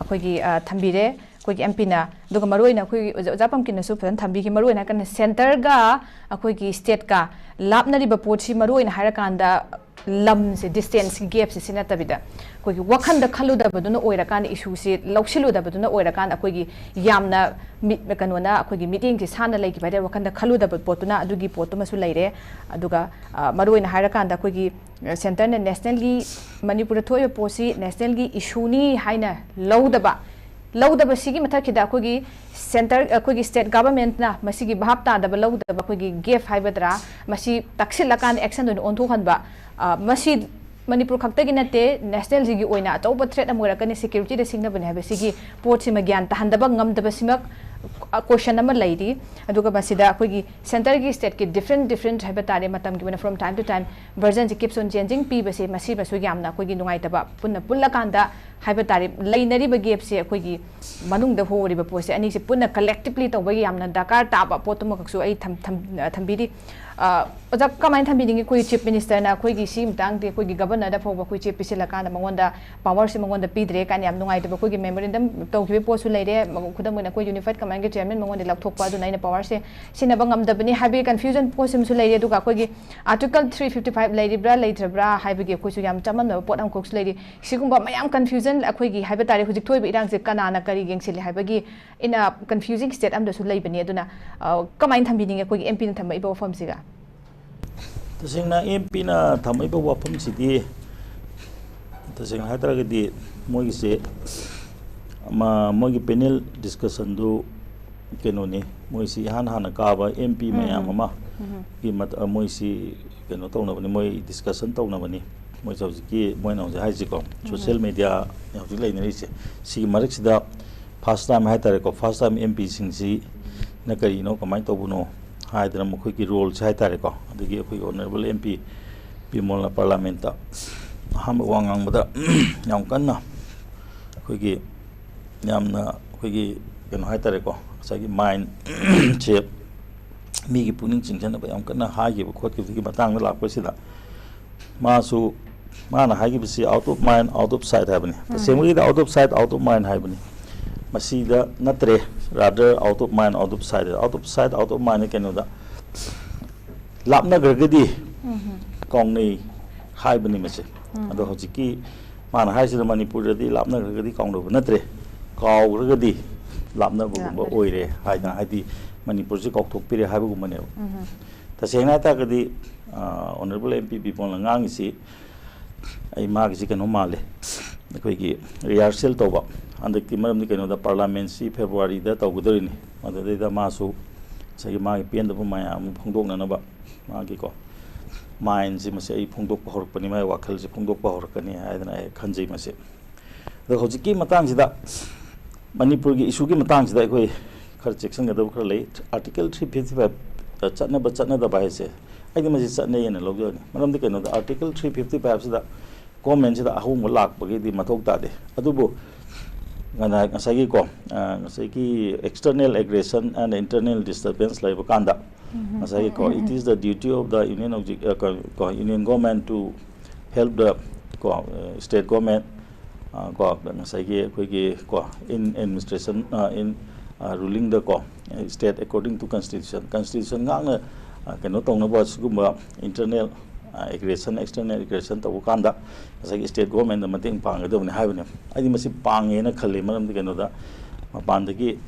ꯑꯩꯈꯣꯏꯒꯤ, ꯑ, ꯊꯝꯕꯤꯔꯦ ꯑꯩꯈꯣꯏꯒꯤ ꯑꯦꯝ ꯄꯤꯅ꯫ ꯑꯗꯨꯒ ꯃꯔꯨꯑꯣꯏꯅ ꯑꯩꯈꯣꯏꯒꯤ ꯑꯣꯖꯥ, ꯑꯣꯖꯥ ꯄꯝꯀꯤꯟꯅꯁꯨ ꯐꯖꯅ ꯊꯝꯕꯤꯈꯤ꯫ ꯃꯔꯨꯑꯣꯏꯅ ꯍꯥꯏꯔꯀꯥꯟꯗ ꯁꯦꯟꯇꯔꯒ ꯑꯩꯈꯣꯏꯒꯤ ꯁ꯭ꯇꯦꯠꯀ ꯂꯥꯞꯅꯔꯤꯕ ꯄꯣꯠꯁꯤ ꯃꯔꯨꯑꯣꯏꯅ ꯍꯥꯏꯔꯀꯥꯟꯗ ꯂꯝꯁꯦ, distance gap ꯁꯦ, ꯁꯤ ꯅꯠꯇꯕꯤꯗ ꯑꯩꯈꯣꯏꯒꯤ ꯋꯥꯈꯟꯗ ꯈꯜꯂꯨꯗꯕꯗꯨꯅ ꯑꯣꯏꯔꯀꯥꯟꯗ, ꯏꯁꯨꯁꯤ ꯂꯧꯁꯤꯜꯂꯨꯗꯕꯗꯨꯅ ꯑꯣꯏꯔꯀꯥꯟꯗ ꯑꯩꯈꯣꯏꯒꯤ ꯌꯥꯝꯅ ꯃꯤꯠ-, ꯀꯩꯅꯣꯅ ꯑꯩꯈꯣꯏꯒꯤ ꯃꯤꯠꯌꯦꯡꯁꯦ ꯁꯥꯟꯅ ꯂꯩꯈꯤꯕ ꯍꯥꯏꯇꯥꯔꯦ, ꯋꯥꯈꯟꯗ ꯈꯜꯂꯨꯗꯕ ꯄꯣꯠꯇꯨꯅ꯫ ꯑꯗꯨꯒꯤ ꯄꯣꯠꯇꯨꯃꯁꯨ ꯂꯩꯔꯦ꯫ ꯑꯗꯨꯒ, ꯑ, ꯃꯔꯨꯑꯣꯏꯅ ꯍꯥꯏꯔꯀꯥꯟꯗ ꯑꯩꯈꯣꯏꯒꯤ, ꯑ, ꯁꯦꯟꯇꯔꯅ ꯅꯦꯁꯅꯦꯜꯒꯤ, ꯃꯅꯤꯄꯨꯔꯗ ꯊꯣꯛꯏꯕ ꯄꯣꯠꯁꯤ ꯅꯦꯁꯅꯦꯜꯒꯤ ꯏꯁꯨꯅꯤ ꯍꯥꯏꯅ ꯂꯧꯗꯕ, ꯂꯧꯗꯕꯁꯤꯒꯤ ꯃꯊꯛꯁꯤꯗ ꯑꯩꯈꯣꯏꯒꯤ ꯁꯦꯟꯇꯔ, ꯑꯩꯈꯣꯏꯒꯤ ꯁ꯭ꯇꯦꯠ ꯒꯚꯔꯟꯃꯦꯟꯠꯅ ꯃꯁꯤꯒꯤ ꯚꯥꯞ ꯇꯥꯗꯕ ꯂꯧꯗꯕ, ꯑꯩꯈꯣꯏꯒꯤ gap ꯍꯥꯏꯒꯗ꯭ꯔꯥ, ꯃꯁꯤ ꯇꯛꯁꯤꯜꯂꯀꯥꯟꯗ action ꯑꯣꯏꯅ ꯑꯣꯟꯊꯣꯛꯍꯟꯕ, ꯑ, ꯃꯁꯤ ꯃꯅꯤꯄꯨꯔ ꯈꯛꯇꯒꯤ ꯅꯠꯇꯦ, ꯅꯦꯁꯅꯦꯜꯁꯤꯒꯤ ꯑꯣꯏꯅ ꯑꯆꯧꯕ threat ꯑꯃ ꯑꯣꯏꯔꯛꯀꯅꯤ, security ꯗ ꯁꯤꯡꯅꯕꯅꯤ ꯍꯥꯏꯕꯁꯤꯒꯤ ꯄꯣꯠꯁꯤꯃ ꯒ꯭ꯌꯥꯟ ꯇꯥꯍꯟꯗꯕ ꯉꯝꯗꯕꯁꯤꯃꯛ, ꯑ, question ꯑꯃ ꯂꯩꯔꯤ꯫ ꯑꯗꯨꯒ ꯃꯁꯤꯗ ꯑꯩꯈꯣꯏꯒꯤ ꯁꯦꯟꯇꯔꯒꯤ ꯁ꯭ꯇꯦꯠꯀꯤ different different ꯍꯥꯏꯕ ꯇꯥꯔꯦ, ꯃꯇꯝꯒꯤ ꯑꯣꯏꯅ from time to time version say keeps on changing ꯄꯤꯕꯁꯦ, ꯃꯁꯤꯃꯁꯨ ꯌꯥꯝꯅ ꯑꯩꯈꯣꯏꯒꯤ ꯅꯨꯡꯉꯥꯏꯇꯕ, ꯄꯨꯟꯅ ꯄꯨꯜꯂꯀꯥꯟꯗ ꯍꯥꯏꯕ ꯇꯥꯔꯦ, ꯂꯩꯅꯔꯤꯕ gap ꯁꯦ, ꯑꯩꯈꯣꯏꯒꯤ ꯃꯅꯨꯡꯗ ꯍꯣꯔꯤꯕ ꯄꯣꯠꯁꯦ ꯑꯅꯤꯁꯦ ꯄꯨꯟꯅ collectively ꯇꯧꯕꯒꯤ ꯌꯥꯝꯅ ꯗꯔꯀꯥꯔ ꯇꯥꯕ ꯄꯣꯠꯇꯨꯃꯈꯛꯁꯨ ꯑꯩ ꯊꯝ-, ꯊꯝ-, ꯑ, ꯊꯝꯕꯤꯔꯤ꯫ ꯑ, ꯑꯣꯖꯥ, ꯀꯃꯥꯏꯅ ꯊꯝꯕꯤꯅꯤꯡꯉꯤ? ꯑꯩꯈꯣꯏ ꯆꯤꯐ ꯃꯤꯅꯤꯁꯇꯔꯅ ꯑꯩꯈꯣꯏꯒꯤ ꯁꯤꯒꯤ ꯃꯇꯥꯡꯗꯤ ꯑꯩꯈꯣꯏꯒꯤ ꯒꯕꯔꯅꯔꯗ ꯐꯥꯎꯕ ꯑꯩꯈꯣꯏ ꯆꯦ ꯄꯤꯁꯤꯜꯂꯀꯥꯟꯗ ꯃꯉꯣꯟꯗ power ꯁꯦ ꯃꯉꯣꯟꯗ ꯄꯤꯗ꯭ꯔꯦ ꯀꯥꯏꯅ ꯌꯥꯝ ꯅꯨꯡꯉꯥꯏꯇꯕ ꯑꯩꯈꯣꯏꯒꯤ memorandum ꯇꯧꯈꯤꯕ ꯄꯣꯠꯁꯨ ꯂꯩꯔꯦ꯫ ꯃ-, ꯈꯨꯗꯝ ꯑꯣꯏꯅ ꯑꯩꯈꯣꯏ Unified Command ꯒꯤ ꯆꯤꯌꯔꯃꯦꯟ ꯃꯉꯣꯟꯗ ꯂꯧꯊꯣꯛꯄ, ꯑꯗꯨꯅ ꯑꯩꯅ ꯄꯋꯥꯔꯁꯦ ꯁꯤꯖꯤꯟꯅꯕ ꯉꯝꯗꯕꯅꯤ ꯍꯥꯏꯕꯒꯤ ꯀꯟꯐ꯭ꯌꯨꯖꯟ ꯄꯣꯠꯁꯤꯃꯁꯨ ꯂꯩꯔꯤ꯫ ꯑꯗꯨꯒ ꯑꯩꯈꯣꯏꯒꯤ ꯑꯥꯔꯇꯤꯀꯜ ꯊ꯭ꯔꯤ ꯐꯤꯐꯇꯤ ꯐꯥꯏꯚ ꯂꯩꯔꯤꯕ꯭ꯔꯥ ꯂꯩꯇ꯭ꯔꯕ꯭ꯔꯥ ꯍꯥꯏꯕꯒꯤ ꯑꯩꯈꯣꯏꯁꯨ ꯌꯥꯝ ꯆꯃꯝꯅꯕ ꯄꯣꯠ ꯑꯃꯈꯛꯁꯨ ꯂꯩꯔꯤ꯫ ꯁꯤꯒꯨꯝꯕ ꯃꯌꯥꯝ ꯀꯟꯐ꯭ꯌꯨꯖꯟ ꯑꯩꯈꯣꯏꯒꯤ ꯍꯥꯏꯕ ꯇꯥꯔꯦ, ꯍꯧꯖꯤꯛ ꯊꯣꯛꯏꯕ ꯏꯔꯥꯡꯁꯦ ꯀꯅꯥꯅ ꯀꯔꯤ ꯌꯦꯡꯁꯤꯜꯂꯤ ꯍꯥꯏꯕꯒꯤ ꯏꯟ ꯑ ꯀꯟꯐ꯭ꯌꯨꯖꯤꯡ ꯁ꯭ꯇꯦꯠ ꯑꯃꯗꯁꯨ ꯂꯩꯕꯅꯤ꯫ ꯑꯗꯨꯅ, ꯑ, ꯀꯃꯥꯏꯅ ꯊꯝꯕꯤꯅꯤꯡꯉꯤ ꯑꯩꯈꯣꯏꯒꯤ ꯑꯦꯝ ꯄꯤꯅ ꯊꯝꯃꯛꯏꯕ ꯋꯥꯐꯝꯁꯤꯒ? ꯇꯁꯦꯡꯅ ꯑꯦꯝ ꯄꯤꯅ ꯊꯝꯃꯛꯏꯕ ꯋꯥꯐꯝꯁꯤꯗꯤ, ꯇꯁꯦꯡꯅ ꯍꯥꯏꯇꯥꯔꯒꯗꯤ, ꯃꯣꯏꯒꯤꯁꯦ, ꯑꯃ, ꯃꯣꯏꯒꯤ ꯄꯦꯅꯦꯜ ꯗꯤꯁꯀꯁꯟꯗꯨ ꯀꯩꯅꯣꯅꯤ, ꯃꯣꯏꯁꯤ ꯏꯍꯥꯟ ꯍꯥꯟꯅ ꯀꯥꯕ ꯑꯦꯝ ꯄꯤ ꯃꯌꯥꯝ ꯎꯝ꯫ ꯑꯃ ꯎꯝ꯫ ꯒꯤ ꯃꯠ-, ꯑ, ꯃꯣꯏꯁꯤ ꯀꯩꯅꯣ ꯇꯧꯅꯕꯅꯤ, ꯃꯣꯏ ꯗꯤꯁꯀꯁꯟ ꯇꯧꯅꯕꯅꯤ꯫ ꯃꯣꯏꯁꯦ ꯍꯧꯖꯤꯛꯀꯤ ꯃꯣꯏꯅ ꯍꯧꯖꯤꯛ ꯍꯥꯏꯁꯤꯀꯣ, ꯎꯝ꯫ ꯁꯣꯁꯤꯌꯦꯜ ꯃꯦꯗꯤꯌꯥ ꯍꯧꯖꯤꯛ ꯂꯩꯅꯔꯤꯁꯦ, ꯁꯤꯒꯤ ꯃꯔꯛꯁꯤꯗ ꯐꯥꯔꯁ ꯇꯥꯏꯝ ꯍꯥꯏꯇꯥꯔꯦꯀꯣ, ꯐꯥꯔꯁ ꯇꯥꯏꯝ ꯑꯦꯝ ꯄꯤꯁꯤꯡꯁꯤꯅ ꯀꯔꯤꯅꯣ, ꯀꯃꯥꯏꯅ ꯇꯧꯕꯅꯣ ꯍꯥꯏꯗꯅ ꯃꯈꯣꯏꯒꯤ ꯔꯣꯜꯁꯦ ꯍꯥꯏꯇꯥꯔꯦꯀꯣ, ꯑꯗꯒꯤ ꯑꯩꯈꯣꯏꯒꯤ ꯑꯣꯅꯔꯦꯕꯜ ꯑꯦꯝ ꯄꯤ ꯕꯤꯃꯣꯜꯅ ꯄꯥꯔꯂꯥꯃꯦꯟꯠꯇ ꯑꯍꯥꯟꯕ ꯋꯥ ꯉꯥꯡꯕꯗ ꯌꯥꯝ ꯀꯟꯅ ꯑꯩꯈꯣꯏꯒꯤ, ꯌꯥꯝꯅ ꯑꯩꯈꯣꯏꯒꯤ ꯀꯩꯅꯣ ꯍꯥꯏꯇꯥꯔꯦꯀꯣ, ꯉꯁꯥꯏꯒꯤ ꯃꯥꯏꯟꯁꯦ ꯃꯤꯒꯤ ꯄꯨꯛꯅꯤꯡ ꯆꯤꯡꯁꯤꯟꯅꯕ ꯌꯥꯝ ꯀꯟꯅ ꯍꯥꯏꯈꯤꯕ ꯈꯣꯠꯈꯤꯕꯒꯤ ꯃꯇꯥꯡꯗ ꯂꯥꯛꯄꯁꯤꯗ, ꯃꯥꯁꯨ, ꯃꯥꯅ ꯍꯥꯏꯈꯤꯕꯁꯤ "Out of mind, out of sight" ꯍꯥꯏꯕꯅꯤ꯫ ꯎꯝ꯫ ꯇꯁꯦꯡꯕꯒꯤꯗꯤ "Out of sight, out of mind" ꯍꯥꯏꯕꯅꯤ꯫ ꯃꯁꯤꯗ ꯅꯠꯇ꯭ꯔꯦ, rather "Out of mind, out of sight"꯫ "Out of sight, out of mind" ꯀꯩꯅꯣꯗ, ꯂꯥꯞꯅꯈ꯭ꯔꯒꯗꯤ ꯎꯝ꯫ ꯀꯥꯎꯅꯩ ꯍꯥꯏꯕꯅꯤ ꯃꯁꯦ꯫ ꯎꯝ꯫ ꯑꯗꯣ ꯍꯧꯖꯤꯛꯀꯤ ꯃꯥꯅ ꯍꯥꯏꯁꯤꯅ ꯃꯅꯤꯄꯨꯔꯗꯗꯤ ꯂꯥꯞꯅꯈ꯭ꯔꯒꯗꯤ ꯀꯥꯎꯅꯕ ꯅꯠꯇ꯭ꯔꯦ, ꯀꯥꯎꯈ꯭ꯔꯒꯗꯤ ꯂꯥꯞꯅꯕꯒꯨꯝꯕ ꯂꯥꯞꯅꯔꯦ꯫ ꯑꯣꯏꯔꯦ ꯍꯥꯏꯗꯅ, ꯍꯥꯏꯗꯤ ꯃꯅꯤꯄꯨꯔꯁꯤ ꯀꯥꯎꯊꯣꯛꯄꯤꯔꯦ ꯍꯥꯏꯕꯒꯨꯝꯕꯅꯦꯕ꯫ ꯎꯝ꯫ ꯇꯁꯦꯡꯅ ꯍꯥꯏꯇꯥꯔꯒꯗꯤ, ꯑ, ꯑꯣꯅꯔꯦꯕꯜ ꯑꯦꯝ ꯄꯤ ꯕꯤꯃꯣꯜꯅ ꯉꯥꯡꯉꯤꯁꯤ, ꯑꯩ ꯃꯥꯒꯤꯁꯤ ꯀꯩꯅꯣ ꯃꯥꯜꯂꯦ, ꯑꯩꯈꯣꯏꯒꯤ ꯔꯤꯍꯥꯔꯁꯦꯜ ꯇꯧꯕ꯫ ꯍꯟꯗꯛꯇꯤ ꯃꯔꯝꯗꯤ ꯀꯩꯅꯣꯗ, ꯄꯥꯔꯂꯥꯃꯦꯟꯁꯤ ꯐꯦꯕ꯭ꯔꯨꯋꯥꯔꯤꯗ ꯇꯧꯒꯗꯧꯔꯤꯅꯤ, ꯃꯗꯨꯗꯩꯗ ꯃꯥꯁꯨ ꯉꯁꯥꯏꯒꯤ ꯃꯥꯒꯤ ꯄꯦꯟꯗꯕ ꯃꯌꯥꯝ ꯑꯃ ꯐꯣꯡꯗꯣꯛꯅꯅꯕ ꯃꯥꯒꯤꯀꯣ, ꯃꯥꯏꯟꯁꯤ ꯃꯁꯤ ꯑꯩ ꯐꯣꯡꯗꯣꯛꯄ ꯍꯧꯔꯛꯄꯅꯤ, ꯃꯥꯒꯤ ꯋꯥꯈꯜꯁꯤ ꯐꯣꯡꯗꯣꯛꯄ ꯍꯧꯔꯛꯀꯅꯤ ꯍꯥꯏꯗꯅ ꯑꯩ ꯈꯟꯖꯩ ꯃꯁꯤ꯫ ꯑꯗꯣ ꯍꯧꯖꯤꯛꯀꯤ ꯃꯇꯥꯡꯁꯤꯗ, ꯃꯅꯤꯄꯨꯔꯒꯤ ꯏꯁꯨꯒꯤ ꯃꯇꯥꯡꯁꯤꯗ ꯑꯩꯈꯣꯏ ꯈꯔ ꯆꯦꯛꯁꯤꯟꯒꯗꯕ ꯈꯔ ꯂꯩ꯫ ꯑꯥꯔꯇꯤꯀꯜ ꯊ꯭ꯔꯤ ꯐꯤꯐꯇꯤ ꯐꯥꯏꯚ ꯆꯠꯅꯕ ꯆꯠꯅꯗꯕ ꯍꯥꯏꯁꯦ, ꯑꯩꯗꯤ ꯃꯁꯤ ꯆꯠꯅꯩ ꯍꯥꯏꯅ ꯂꯧꯖꯕꯅꯤ꯫ ꯃꯔꯝꯗꯤ ꯀꯩꯅꯣꯗ, ꯑꯥꯔꯇꯤꯀꯜ ꯊ꯭ꯔꯤ ꯐꯤꯐꯇꯤ ꯐꯥꯏꯚꯁꯤꯗ ꯒꯣꯔꯃꯦꯟꯁꯤꯗ ꯑꯍꯣꯡꯕ ꯂꯥꯛꯄꯒꯤꯗꯤ ꯃꯊꯧ ꯇꯥꯗꯦ꯫ ꯑꯗꯨꯕꯨ ꯉꯅ-, ꯉꯁꯥꯏꯒꯤꯀꯣ, ꯑ, ꯉꯁꯥꯏꯒꯤ external aggression and internal disturbance ꯂꯩꯕ ꯀꯥꯟꯗ, ꯎꯝ꯫ ꯉꯁꯥꯏꯒꯤꯀꯣ, "It is the duty of the union of the, ꯑ, ꯀ-, ꯀꯣ, union government to help the, ꯀꯣ, ꯑ, state government, ꯑ, ꯀꯣ, ꯉꯁꯥꯏꯒꯤ ꯑꯩꯈꯣꯏꯒꯤ, ꯀꯣ, in administration, ꯑ, in, ꯔꯨꯂꯤꯡꯗꯀꯣ, state according to constitution, constitution ꯉꯥꯛꯅ ꯀꯩꯅꯣ ꯇꯧꯅꯕ ꯁꯤꯒꯨꯝꯕ internal aggression, external aggression ꯇꯧꯕ ꯀꯥꯟꯗ ꯉꯁꯥꯏꯒꯤ state government ꯃꯇꯦꯡ ꯄꯥꯡꯒꯗꯕꯅꯤ ꯍꯥꯏꯕꯅꯦ꯫ ꯑꯩꯗꯤ ꯃꯁꯤ ꯄꯥꯡꯉꯦꯅ ꯈꯜꯂꯤ꯫ ꯃꯔꯝꯗꯤ ꯀꯩꯅꯣꯗ, ꯃꯄꯥꯟꯗꯒꯤ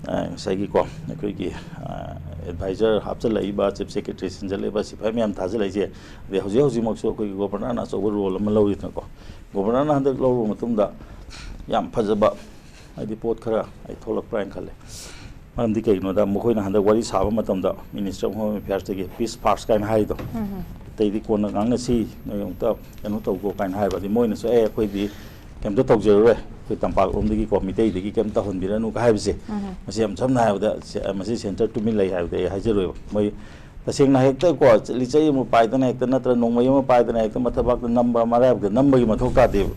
ꯉꯁꯥꯏꯒꯤꯀꯣ, ꯑꯩꯈꯣꯏꯒꯤ advisor ꯍꯥꯞꯆꯤꯜꯂꯛꯏꯕ, chief secretary ꯁꯤꯟꯖꯜꯂꯛꯏꯕ ꯁꯤꯐꯥꯏ ꯃꯌꯥꯝ ꯊꯥꯖꯤꯜꯂꯛꯏꯁꯦ, ꯑꯗꯩ ꯍꯧꯖꯤꯛ ꯍꯧꯖꯤꯛꯃꯛꯁꯨ ꯑꯩꯈꯣꯏꯒꯤ governorꯅ ꯑꯆꯧꯕ role ꯑꯃ ꯂꯧꯔꯤꯗꯅꯀꯣ꯫ Governorꯅ ꯍꯟꯗꯛ ꯂꯧꯔꯕ ꯃꯇꯨꯡꯗ ꯌꯥꯝ ꯐꯖꯕ, ꯍꯥꯏꯗꯤ, ꯄꯣꯠ ꯈꯔ ꯑꯩ ꯊꯣꯛꯂꯛꯄ꯭ꯔꯥ ꯍꯥꯏꯅ ꯈꯜꯂꯦ꯫ ꯃꯔꯝꯗꯤ ꯀꯩꯒꯤꯅꯣꯗ, ꯃꯈꯣꯏꯅ ꯍꯟꯗꯛ ꯋꯥꯔꯤ ꯁꯥꯕ ꯃꯇꯝꯗ Ministry of Home Affairsꯇꯒꯤ peace first ꯀꯥꯏꯅ ꯍꯥꯏꯗꯣ, ꯑꯇꯩꯗꯤ ꯀꯣꯟꯅ ꯉꯥꯡꯅꯁꯤ, ꯅꯣꯏ ꯑꯃꯨꯛꯇ ꯀꯩꯅꯣ ꯇꯧꯀꯣ ꯀꯥꯏꯅ ꯍꯥꯏꯕ꯫ ꯑꯗꯩ ꯃꯣꯏꯅꯁꯨ, "ꯑꯦ, ꯑꯩꯈꯣꯏꯗꯤ ꯀꯩꯝꯇ ꯇꯧꯖꯔꯔꯣꯏ, ꯑꯩꯈꯣꯏ ꯇꯝꯄꯥꯛꯂꯣꯝꯗꯒꯤꯀꯣ, ꯃꯤꯇꯩꯗꯒꯤ ꯀꯩꯝꯇ ꯇꯧꯍꯟꯕꯤꯔꯅꯨ" ꯀ ꯍꯥꯏꯕꯁꯦ, ꯃꯁꯤ ꯌꯥꯝ ꯁꯝꯅ ꯍꯥꯏꯔꯕꯗ, ꯁꯦ-, ꯃꯁꯤ centre ꯇꯨꯃꯤꯟ ꯂꯩ ꯍꯥꯏꯕꯗꯤ ꯑꯩ ꯍꯥꯏꯖꯔꯣꯏꯕ꯫ ꯃꯣꯏ ꯇꯁꯦꯡꯅ ꯍꯦꯛꯇ ꯀꯣ, ꯂꯤꯆꯩ ꯑꯃ ꯄꯥꯏꯗꯅ ꯍꯦꯛꯇ, ꯅꯠꯇ꯭ꯔ ꯅꯣꯡꯃꯩ ꯑꯃ ꯄꯥꯏꯗꯅ ꯍꯦꯛꯇ ꯃꯊꯕꯥꯛꯇ ꯅꯝꯕ, ꯃꯔꯥꯏꯕꯛꯇ ꯅꯝꯕꯒꯤ ꯃꯊꯧ ꯇꯥꯗꯦꯕ꯫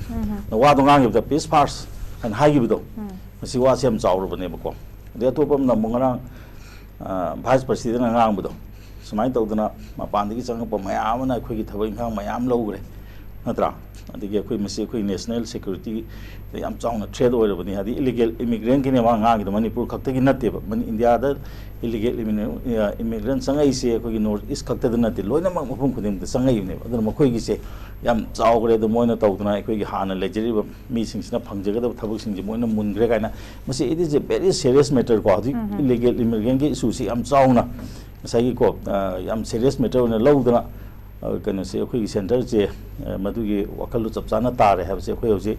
ꯋꯥꯗꯣ ꯉꯥꯡꯈꯤꯕꯗ, "Peace first" ꯍꯥꯏꯅ ꯍꯥꯏꯈꯤꯕꯗꯣ, ꯃꯁꯤ ꯋꯥꯁꯦ ꯌꯥꯝ ꯆꯥꯎꯔꯕꯅꯦꯕꯀꯣ꯫ ꯑꯗꯩ ꯑꯇꯣꯞꯄ ꯑꯃꯅ ꯑꯃꯨꯛ ꯉꯔꯥꯡ, ꯑ, Vice Presidentꯅ ꯉꯥꯡꯕꯗꯣ, ꯁꯨꯃꯥꯏꯅ ꯇꯧꯗꯅ ꯃꯄꯥꯟꯗꯒꯤ ꯆꯪꯉꯛꯄ ꯃꯌꯥꯝ ꯑꯃꯅ ꯑꯩꯈꯣꯏꯒꯤ ꯊꯕꯛ ꯏꯪꯈꯥꯡ ꯃꯌꯥꯝ ꯂꯧꯈ꯭ꯔꯦ, ꯅꯠꯇ꯭ꯔꯥ? ꯑꯗꯒꯤ ꯑꯩꯈꯣꯏ ꯃꯁꯤ ꯑꯩꯈꯣꯏ national securityꯗ ꯌꯥꯝ ꯆꯥꯎꯅ threat ꯑꯣꯏꯔꯕꯅꯤ꯫ ꯍꯥꯏꯗꯤ illegal immigrantꯀꯤꯅꯦ ꯃꯥ ꯉꯥꯡꯉꯤꯗꯣ, ꯃꯅꯤꯄꯨꯔ ꯈꯛꯇꯒꯤ ꯅꯠꯇꯦꯕ꯫ ꯃꯅꯤ-, ꯏꯟꯗꯤꯌꯥꯗ illegal immi-, immigrant ꯆꯪꯉꯛꯏꯁꯦ ꯑꯩꯈꯣꯏꯒꯤ North East ꯈꯛꯇꯗ ꯅꯠꯇꯦ, ꯂꯣꯏꯅꯃꯛ ꯃꯐꯝ ꯈꯨꯗꯤꯡꯃꯛꯇ ꯆꯪꯉꯛꯏꯕꯅꯦꯕ꯫ ꯑꯗꯨꯅ ꯃꯈꯣꯏꯒꯤꯁꯦ ꯌꯥꯝ ꯆꯥꯎꯈ꯭ꯔꯦ꯫ ꯑꯗꯣ ꯃꯣꯏꯅ ꯇꯧꯗꯅ ꯑꯩꯈꯣꯏꯒꯤ ꯍꯥꯟꯅ ꯂꯩꯖꯔꯤꯕ ꯃꯤꯁꯤꯡꯁꯤꯅ ꯐꯪꯖꯒꯗꯕ ꯊꯕꯛꯁꯤꯡꯁꯦ ꯃꯣꯏꯅ ꯃꯨꯟꯈ꯭ꯔꯦ ꯀꯥꯏꯅ, ꯃꯁꯤ it is a very serious matter ꯀꯣ꯫ ꯍꯧꯖꯤꯛ illegal immigrantꯀꯤ issueꯁꯤ ꯌꯥꯝ ꯆꯥꯎꯅ ꯉꯁꯥꯏꯒꯤꯀꯣ, ꯑ, ꯌꯥꯝ serious matter ꯑꯣꯏꯅ ꯂꯧꯗꯅ, ꯑ, ꯀꯩꯅꯣꯁꯦ, ꯑꯩꯈꯣꯏꯒꯤ centreꯁꯦ, ꯑ, ꯃꯗꯨꯒꯤ ꯋꯥꯈꯜꯗꯣ ꯆꯞ ꯆꯥꯅ ꯇꯥꯔꯦ ꯍꯥꯏꯕꯁꯦ ꯑꯩꯈꯣꯏ ꯍꯧꯖꯤꯛ,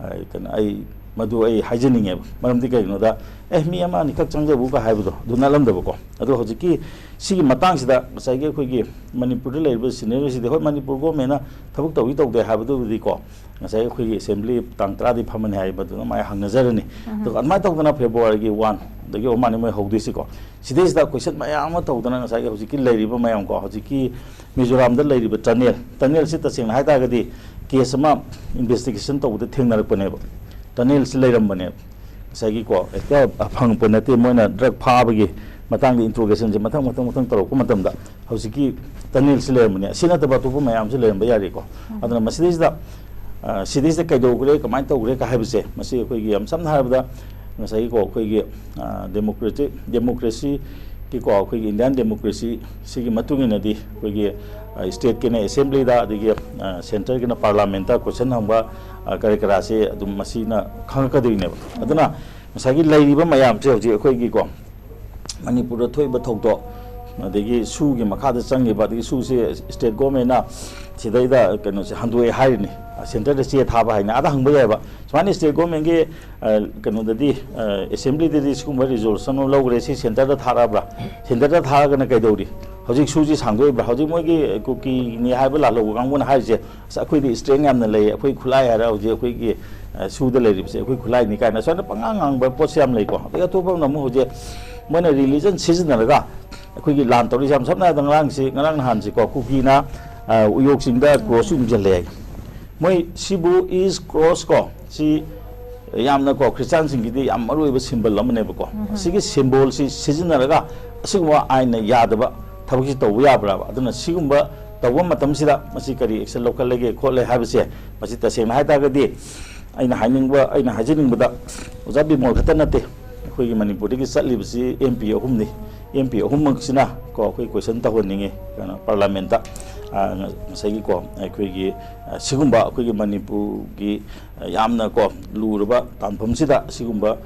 ꯑ, ꯀꯩꯅꯣ, ꯑꯩ ꯃꯗꯨ ꯑꯩ ꯍꯥꯏꯖꯅꯤꯡꯉꯦꯕ꯫ ꯃꯔꯝꯗꯤ ꯀꯩꯒꯤꯅꯣꯗ, "ꯑꯦ, ꯃꯤ ꯑꯃ ꯑꯅꯤꯈꯛ ꯆꯪꯖꯕꯨ" ꯀ ꯍꯥꯏꯕꯗꯣ ꯑꯗꯨ ꯅꯠꯂꯝꯗꯕꯀꯣ꯫ ꯑꯗꯣ ꯍꯧꯖꯤꯛꯀꯤ ꯁꯤꯒꯤ ꯃꯇꯥꯡꯁꯤꯗ ꯉꯁꯥꯏꯒꯤ ꯑꯩꯈꯣꯏꯒꯤ ꯃꯅꯤꯄꯨꯔꯗ ꯂꯩꯔꯤꯕ scenarioꯁꯤꯗꯤ, ꯍꯣꯏ, ꯃꯅꯤꯄꯨꯔ governmentꯅ ꯊꯕꯛ ꯇꯧꯏ ꯇꯧꯗꯦ ꯍꯥꯏꯕꯗꯨꯕꯨꯗꯤꯀꯣ, ꯉꯁꯥꯏ ꯑꯩꯈꯣꯏꯒꯤ assembly ꯇꯥꯡ ꯇꯔꯥꯗꯤ ꯐꯝꯃꯅꯤ ꯍꯥꯏ, ꯃꯗꯨꯅ ꯃꯥꯏ ꯍꯪꯅꯖꯔꯅꯤ꯫ ꯑꯗꯨꯒ ꯑꯗꯨꯃꯥꯏꯅ ꯇꯧꯗꯅ Februaryꯒꯤ one ꯗꯒꯤ ꯑꯣꯏꯔ ꯃꯥꯜꯂꯦ ꯃꯣꯏ ꯍꯧꯗꯣꯏꯁꯤꯀꯣ꯫ ꯁꯤꯗꯩꯁꯤꯗ question ꯃꯌꯥꯝ ꯑꯃ ꯇꯧꯗꯅ ꯉꯁꯥꯏꯒꯤ ꯍꯧꯖꯤꯛꯀꯤ ꯂꯩꯔꯤꯕ ꯃꯌꯥꯝꯀꯣ, ꯍꯧꯖꯤꯛꯀꯤ ꯃꯤꯖꯣꯔꯥꯝꯗ ꯂꯩꯔꯤꯕ tunnel, tunnelꯁꯤ ꯇꯁꯦꯡꯅ ꯍꯥꯏ ꯇꯥꯔꯒꯗꯤ case ꯑꯃ investigation ꯇꯧꯕꯗ ꯊꯦꯡꯅꯔꯛꯄꯅꯦꯕ꯫ Tunnelꯁꯤ ꯂꯩꯔꯝꯕꯅꯦꯕ꯫ ꯉꯁꯥꯏꯒꯤꯀꯣ, ꯍꯦꯛꯇ ꯐꯪꯉꯛꯄ ꯅꯠꯇꯦ꯫ ꯃꯣꯏꯅ drug ꯐꯥꯕꯒꯤ ꯃꯇꯥꯡꯗ interrogationꯁꯦ ꯃꯊꯪ, ꯃꯊꯪ, ꯃꯊꯪ ꯇꯧꯔꯛꯄ ꯃꯇꯝꯗ ꯍꯧꯖꯤꯛꯀꯤ tunnelꯁꯤ ꯂꯩꯔꯝꯕꯅꯦ꯫ ꯑꯁꯤ ꯅꯠꯇꯕ ꯑꯇꯣꯞꯄ ꯃꯌꯥꯝꯁꯨ ꯂꯩꯔꯝꯕ ꯌꯥꯔꯤꯀꯣ꯫ ꯑꯗꯨꯅ ꯃꯁꯤꯗꯩꯁꯤꯗ, ꯑ, ꯁꯤꯗꯩꯁꯤꯗ ꯀꯩꯗꯧꯈ꯭ꯔꯦ, ꯀꯃꯥꯏꯅ ꯇꯧꯈ꯭ꯔꯦ ꯀ ꯍꯥꯏꯕꯁꯦ, ꯃꯁꯤ ꯑꯩꯈꯣꯏꯒꯤ ꯌꯥꯝ ꯁꯝꯅ ꯍꯥꯏꯔꯕꯗ, ꯉꯁꯥꯏꯒꯤꯀꯣ ꯑꯩꯈꯣꯏꯒꯤ ꯗꯦꯃꯣꯀ꯭ꯔꯦꯇꯤꯛ ꯗꯦꯃꯣꯀ꯭ꯔꯦꯁꯤꯒꯤꯀꯣ ꯑꯩꯈꯣꯏꯒꯤ ꯏꯟꯗꯤꯌꯥꯟ ꯗꯦꯃꯣꯀ꯭ꯔꯦꯁꯤ ꯁꯤꯒꯤ ꯃꯇꯨꯡ ꯏꯟꯅꯗꯤ ꯑꯩꯈꯣꯏꯒꯤ ꯁ꯭ꯇꯦꯠꯀꯤꯅ ꯑꯦꯁꯦꯝꯕ꯭ꯂꯤꯗ ꯑꯗꯒꯤ ꯁꯦꯟꯇꯔꯒꯤꯅ ꯄꯥꯔꯂꯥꯃꯦꯟꯇ ꯀꯣꯏꯁꯟ ꯍꯪꯕ ꯀꯔꯤ ꯀꯔꯥꯁꯦ ꯑꯗꯨꯝ ꯃꯁꯤꯅ ꯈꯪꯉꯛꯀꯗꯣꯏꯅꯦꯕ꯫ ꯑꯗꯨꯅ ꯉꯁꯥꯏꯒꯤ ꯂꯩꯔꯤꯕ ꯃꯌꯥꯝꯁꯦ ꯍꯧꯖꯤꯛ ꯑꯩꯈꯣꯏꯒꯤꯀꯣ ꯃꯅꯤꯄꯨꯔꯗ ꯊꯣꯛꯏꯕ ꯊꯧꯗꯣꯛ ꯑꯗꯒꯤ ꯁꯨꯒꯤ ꯃꯈꯥꯗ ꯆꯪꯉꯤꯕ ꯑꯗꯒꯤ ꯁꯨꯁꯦ ꯁ꯭ꯇꯦꯠ ꯒꯣꯔꯃꯦꯟꯅ ꯁꯤꯗꯩꯗ ꯀꯩꯅꯣꯁꯦ ꯍꯟꯗꯣꯛꯑꯦ ꯍꯥꯏꯔꯤꯅꯤ, ꯁꯦꯟꯇꯔꯗ ꯆꯦ ꯊꯥꯕ ꯍꯥꯏꯅ ꯑꯥꯗ ꯍꯪꯕ ꯌꯥꯏꯕ꯫ ꯁꯨꯃꯥꯏꯅ ꯁ꯭ꯇꯦꯠ ꯒꯣꯔꯃꯦꯟꯒꯤ ꯀꯩꯅꯣꯗꯗꯤ ꯑꯦꯁꯦꯝꯕ꯭ꯂꯤꯗꯗꯤ ꯁꯤꯒꯨꯝꯕ ꯔꯤꯖꯣꯂꯨꯁꯟ ꯑꯃ ꯂꯧꯈ꯭ꯔꯦ, ꯁꯤ ꯁꯦꯟꯇꯔꯗ ꯊꯥꯔꯛꯑꯕ꯭ꯔꯥ? ꯁꯦꯟꯇꯔꯗ ꯊꯥꯔꯒꯅ ꯀꯩꯗꯧꯔꯤ? ꯍꯧꯖꯤꯛ ꯁꯨꯁꯤ ꯁꯥꯡꯗꯣꯛꯏꯕ꯭ꯔꯥ? ꯍꯧꯖꯤꯛ ꯃꯣꯏꯒꯤ ꯀꯨꯀꯤꯅꯤ ꯍꯥꯏꯕ ꯂꯥꯜꯍꯧꯕ ꯀꯥꯡꯕꯨꯅ ꯍꯥꯏꯔꯤꯁꯦ, "ꯑꯁ, ꯑꯩꯈꯣꯏꯗꯤ ꯁ꯭ꯇꯔꯦꯡ ꯌꯥꯝꯅ ꯂꯩ, ꯑꯩꯈꯣꯏ ꯈꯨꯠꯂꯥꯏ ꯍꯥꯏꯔ ꯍꯧꯖꯤꯛ ꯑꯩꯈꯣꯏꯒꯤ ꯁꯨꯗ ꯂꯩꯔꯤꯕꯁꯦ ꯑꯩꯈꯣꯏ ꯈꯨꯠꯂꯥꯏꯅꯤ" ꯀꯥꯏꯅ ꯁꯨꯃꯥꯏꯅ ꯄꯉꯥꯡ ꯉꯥꯡꯕ ꯄꯣꯠꯁꯦ ꯌꯥꯝ ꯂꯩꯀꯣ꯫ ꯑꯗꯒꯤ ꯑꯇꯣꯞꯄ ꯑꯃꯅ ꯑꯃꯨꯛ ꯍꯧꯖꯤꯛ ꯃꯣꯏꯅ ꯔꯤꯂꯤꯖꯟ ꯁꯤꯖꯤꯟꯅꯔꯒ ꯑꯩꯈꯣꯏꯒꯤ ꯂꯥꯟ ꯇꯧꯔꯤꯁꯦ ꯌꯥꯝ ꯁꯝꯅ ꯍꯥꯏꯔꯕꯗ ꯉꯔꯥꯡꯁꯤ, ꯉꯔꯥꯡ ꯅꯍꯥꯟꯁꯤꯀꯣ ꯀꯨꯀꯤꯅ ꯎꯌꯣꯛ ꯆꯤꯡꯗ ꯀ꯭ꯔꯣꯁ ꯌꯨꯡꯁꯤꯜꯂꯦ ꯍꯥꯏ꯫ ꯃꯣꯏ ꯁꯤꯕꯨ ꯏꯁ ꯀ꯭ꯔꯣꯁ ꯀꯣ, ꯁꯤ ꯌꯥꯝꯅ ꯀꯣ ꯈ꯭ꯔꯤꯁꯇꯥꯟꯁꯤꯡꯒꯤꯗꯤ ꯌꯥꯝ ꯃꯔꯨ ꯑꯣꯏꯕ ꯁꯤꯝꯕꯜ ꯑꯃꯅꯦꯕꯀꯣ꯫ ꯁꯤꯒꯤ ꯁꯤꯝꯕꯣꯜꯁꯤ ꯁꯤꯖꯤꯟꯅꯔꯒ ꯑꯁꯤꯒꯨꯝꯕ ꯑꯥꯏꯟꯅ ꯌꯥꯗꯕ ꯊꯕꯛꯁꯤ ꯇꯧꯕ ꯌꯥꯕ꯭ꯔꯥꯕ? ꯑꯗꯨꯅ ꯁꯤꯒꯨꯝꯕ ꯇꯧꯕ ꯃꯇꯝꯁꯤꯗ ꯃꯁꯤ ꯀꯔꯤ ꯑꯦꯛꯁꯟ ꯂꯧꯈꯠꯂꯒꯦ ꯈꯣꯠꯂꯦ ꯍꯥꯏꯕꯁꯦ, ꯃꯁꯤ ꯇꯁꯦꯡꯅ ꯍꯥꯏ ꯇꯥꯔꯒꯗꯤ ꯑꯩꯅ ꯍꯥꯏꯅꯤꯡꯕ, ꯑꯩꯅ ꯍꯥꯏꯖꯅꯤꯡꯕꯗ ꯑꯣꯖꯥ ꯕꯤꯃꯣꯜ ꯈꯛꯇ ꯅꯠꯇꯦ, ꯑꯩꯈꯣꯏꯒꯤ ꯃꯅꯤꯄꯨꯔꯗꯒꯤ ꯆꯠꯂꯤꯕꯁꯤ ꯑꯦꯝ ꯄꯤ ꯑꯍꯨꯝꯅꯤ꯫ ꯑꯦꯝ ꯄꯤ ꯑꯍꯨꯝꯃꯛꯁꯤꯅ ꯀꯣ ꯑꯩꯈꯣꯏ ꯀꯣꯏꯁꯟ ꯇꯧꯍꯟꯅꯤꯡꯉꯤ ꯀꯩꯅꯣ ꯄꯥꯔꯂꯥꯃꯦꯟꯇ꯫ ꯉꯁꯥꯏꯒꯤꯀꯣ ꯑꯩꯈꯣꯏꯒꯤ ꯁꯤꯒꯨꯝꯕ ꯑꯩꯈꯣꯏꯒꯤ ꯃꯅꯤꯄꯨꯔꯒꯤ ꯌꯥꯝꯅ ꯀꯣ ꯂꯨꯔꯕ ꯇꯥꯟꯐꯝꯁꯤꯗ ꯁꯤꯒꯨꯝꯕ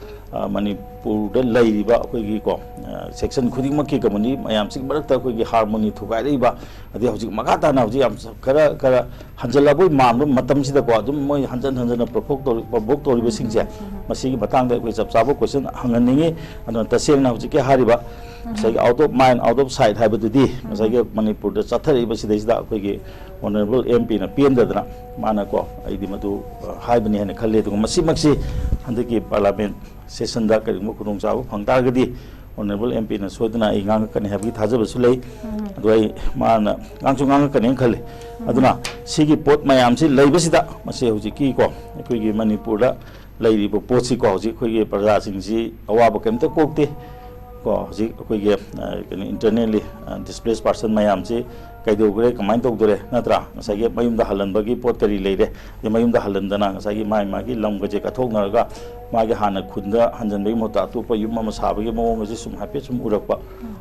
ꯃꯅꯤꯄꯨꯔꯗ ꯂꯩꯔꯤꯕ ꯑꯩꯈꯣꯏꯒꯤ ꯀꯣ ꯁꯦꯛꯁꯟ ꯈꯨꯗꯤꯡꯃꯛꯀꯤ ꯀꯝꯃꯨꯅꯤꯇꯤ ꯃꯌꯥꯝꯁꯤꯒꯤ ꯃꯔꯛꯇ ꯑꯩꯈꯣꯏꯒꯤ ꯍꯥꯔꯃꯣꯅꯤ ꯊꯨꯒꯥꯏꯔꯛꯏꯕ, ꯑꯗꯩ ꯍꯧꯖꯤꯛ ꯃꯈꯥ ꯇꯥꯅ ꯍꯧꯖꯤꯛ ꯌꯥꯝ ꯈꯔ ꯈꯔ ꯍꯟꯖꯜꯂꯛꯄꯒꯤ ꯃꯥꯟꯕ ꯃꯇꯝꯁꯤꯗꯀꯣ ꯑꯗꯨꯝ ꯃꯣꯏ ꯍꯟꯖꯟ ꯍꯟꯖꯟꯅ ꯄ꯭ꯔꯣꯚꯣꯛ ꯇꯧꯔꯤ, ꯄ꯭ꯔꯣꯚꯣꯛ ꯇꯧꯔꯤꯕꯁꯤꯡꯁꯦ ꯃꯁꯤꯒꯤ ꯃꯇꯥꯡꯗ ꯑꯩꯈꯣꯏ ꯆꯞ ꯆꯥꯕ ꯀꯣꯏꯁꯟ ꯍꯪꯍꯟꯅꯤꯡꯉꯤ꯫ ꯑꯗꯨꯅ ꯇꯁꯦꯡꯅ ꯍꯧꯖꯤꯛꯀꯤ ꯍꯥꯏꯔꯤꯕ ꯉꯁꯥꯏꯒꯤ out of mind, out of sight ꯍꯥꯏꯕꯗꯨꯗꯤ ꯉꯁꯥꯏꯒꯤ ꯃꯅꯤꯄꯨꯔꯗ ꯆꯠꯊꯔꯛꯏꯕ ꯁꯤꯗꯩꯁꯤꯗ ꯑꯩꯈꯣꯏꯒꯤ ꯑꯣꯅꯔꯦꯕꯜ ꯑꯦꯝ ꯄꯤꯅ ꯄꯦꯟꯗꯗꯅ ꯃꯥꯅꯀꯣ ꯑꯩꯗꯤ ꯃꯗꯨ ꯍꯥꯏꯕꯅꯤ ꯍꯥꯏꯅ ꯈꯜꯂꯤ꯫ ꯑꯗꯨꯒ ꯃꯁꯤꯃꯛꯁꯤ ꯍꯟꯗꯛꯀꯤ ꯄꯥꯔꯂꯥꯃꯦꯟ ꯁꯦꯁꯟꯗ ꯀꯔꯤꯒꯨꯝꯕ ꯈꯨꯗꯣꯡꯆꯥꯕ ꯐꯪ ꯇꯥꯔꯒꯗꯤ ꯑꯣꯅꯔꯦꯕꯜ ꯑꯦꯝ ꯄꯤꯅ ꯁꯣꯏꯗꯅ ꯑꯩ ꯉꯥꯡꯉꯛꯀꯅꯤ ꯍꯥꯏꯕꯒꯤ ꯊꯥꯖꯕꯁꯨ ꯂꯩ꯫ ꯑꯗꯣ ꯑꯩ ꯃꯥꯅ ꯉꯥꯡꯁꯨ ꯉꯥꯡꯉꯛꯀꯅꯤꯅ ꯈꯜꯂꯤ꯫ ꯑꯗꯨꯅ ꯁꯤꯒꯤ ꯄꯣꯠ ꯃꯌꯥꯝꯁꯤ ꯂꯩꯕꯁꯤꯗ ꯃꯁꯤ ꯍꯧꯖꯤꯛꯀꯤꯀꯣ ꯑꯩꯈꯣꯏꯒꯤ ꯃꯅꯤꯄꯨꯔꯗ ꯂꯩꯔꯤꯕ ꯄꯣꯠꯁꯤꯀꯣ ꯍꯧꯖꯤꯛ ꯑꯩꯈꯣꯏꯒꯤ ꯄ꯭ꯔꯖꯥꯁꯤꯡꯁꯤ ꯑꯋꯥꯕ ꯀꯔꯤꯝꯇ ꯀꯣꯛꯇꯦ꯫ ꯀꯣ ꯍꯧꯖꯤꯛ ꯑꯩꯈꯣꯏꯒꯤ ꯀꯩꯅꯣ internally displaced person ꯃꯌꯥꯝꯁꯤ ꯀꯩꯗꯧꯈ꯭ꯔꯦ, ꯀꯃꯥꯏꯅ ꯇꯧꯗꯣꯔꯦ, ꯅꯠꯇ꯭ꯔꯥ? ꯉꯁꯥꯏꯒꯤ ꯃꯌꯨꯝꯗ ꯍꯜꯍꯟꯕꯒꯤ ꯄꯣꯠ ꯀꯔꯤ ꯂꯩꯔꯦ? ꯑꯗꯩ ꯃꯌꯨꯝꯗ ꯍꯜꯍꯟꯗꯅ ꯉꯁꯥꯏꯒꯤ ꯃꯥꯒꯤ ꯃꯥꯒꯤ ꯂꯝꯒꯁꯦ ꯀꯠꯊꯣꯛꯅꯔꯒ ꯃꯥꯒꯤ ꯍꯥꯟꯅ ꯈꯨꯟꯗ ꯍꯟꯖꯟꯕꯒꯤ ꯃꯍꯨꯠꯇ ꯑꯇꯣꯞꯄ ꯌꯨꯝ ꯑꯃ ꯁꯥꯕꯒꯤ ꯃꯑꯣꯡ ꯑꯁꯤ ꯁꯨꯝ ꯍꯥꯏꯐꯦꯠ ꯁꯨꯝ ꯎꯔꯛꯄ꯫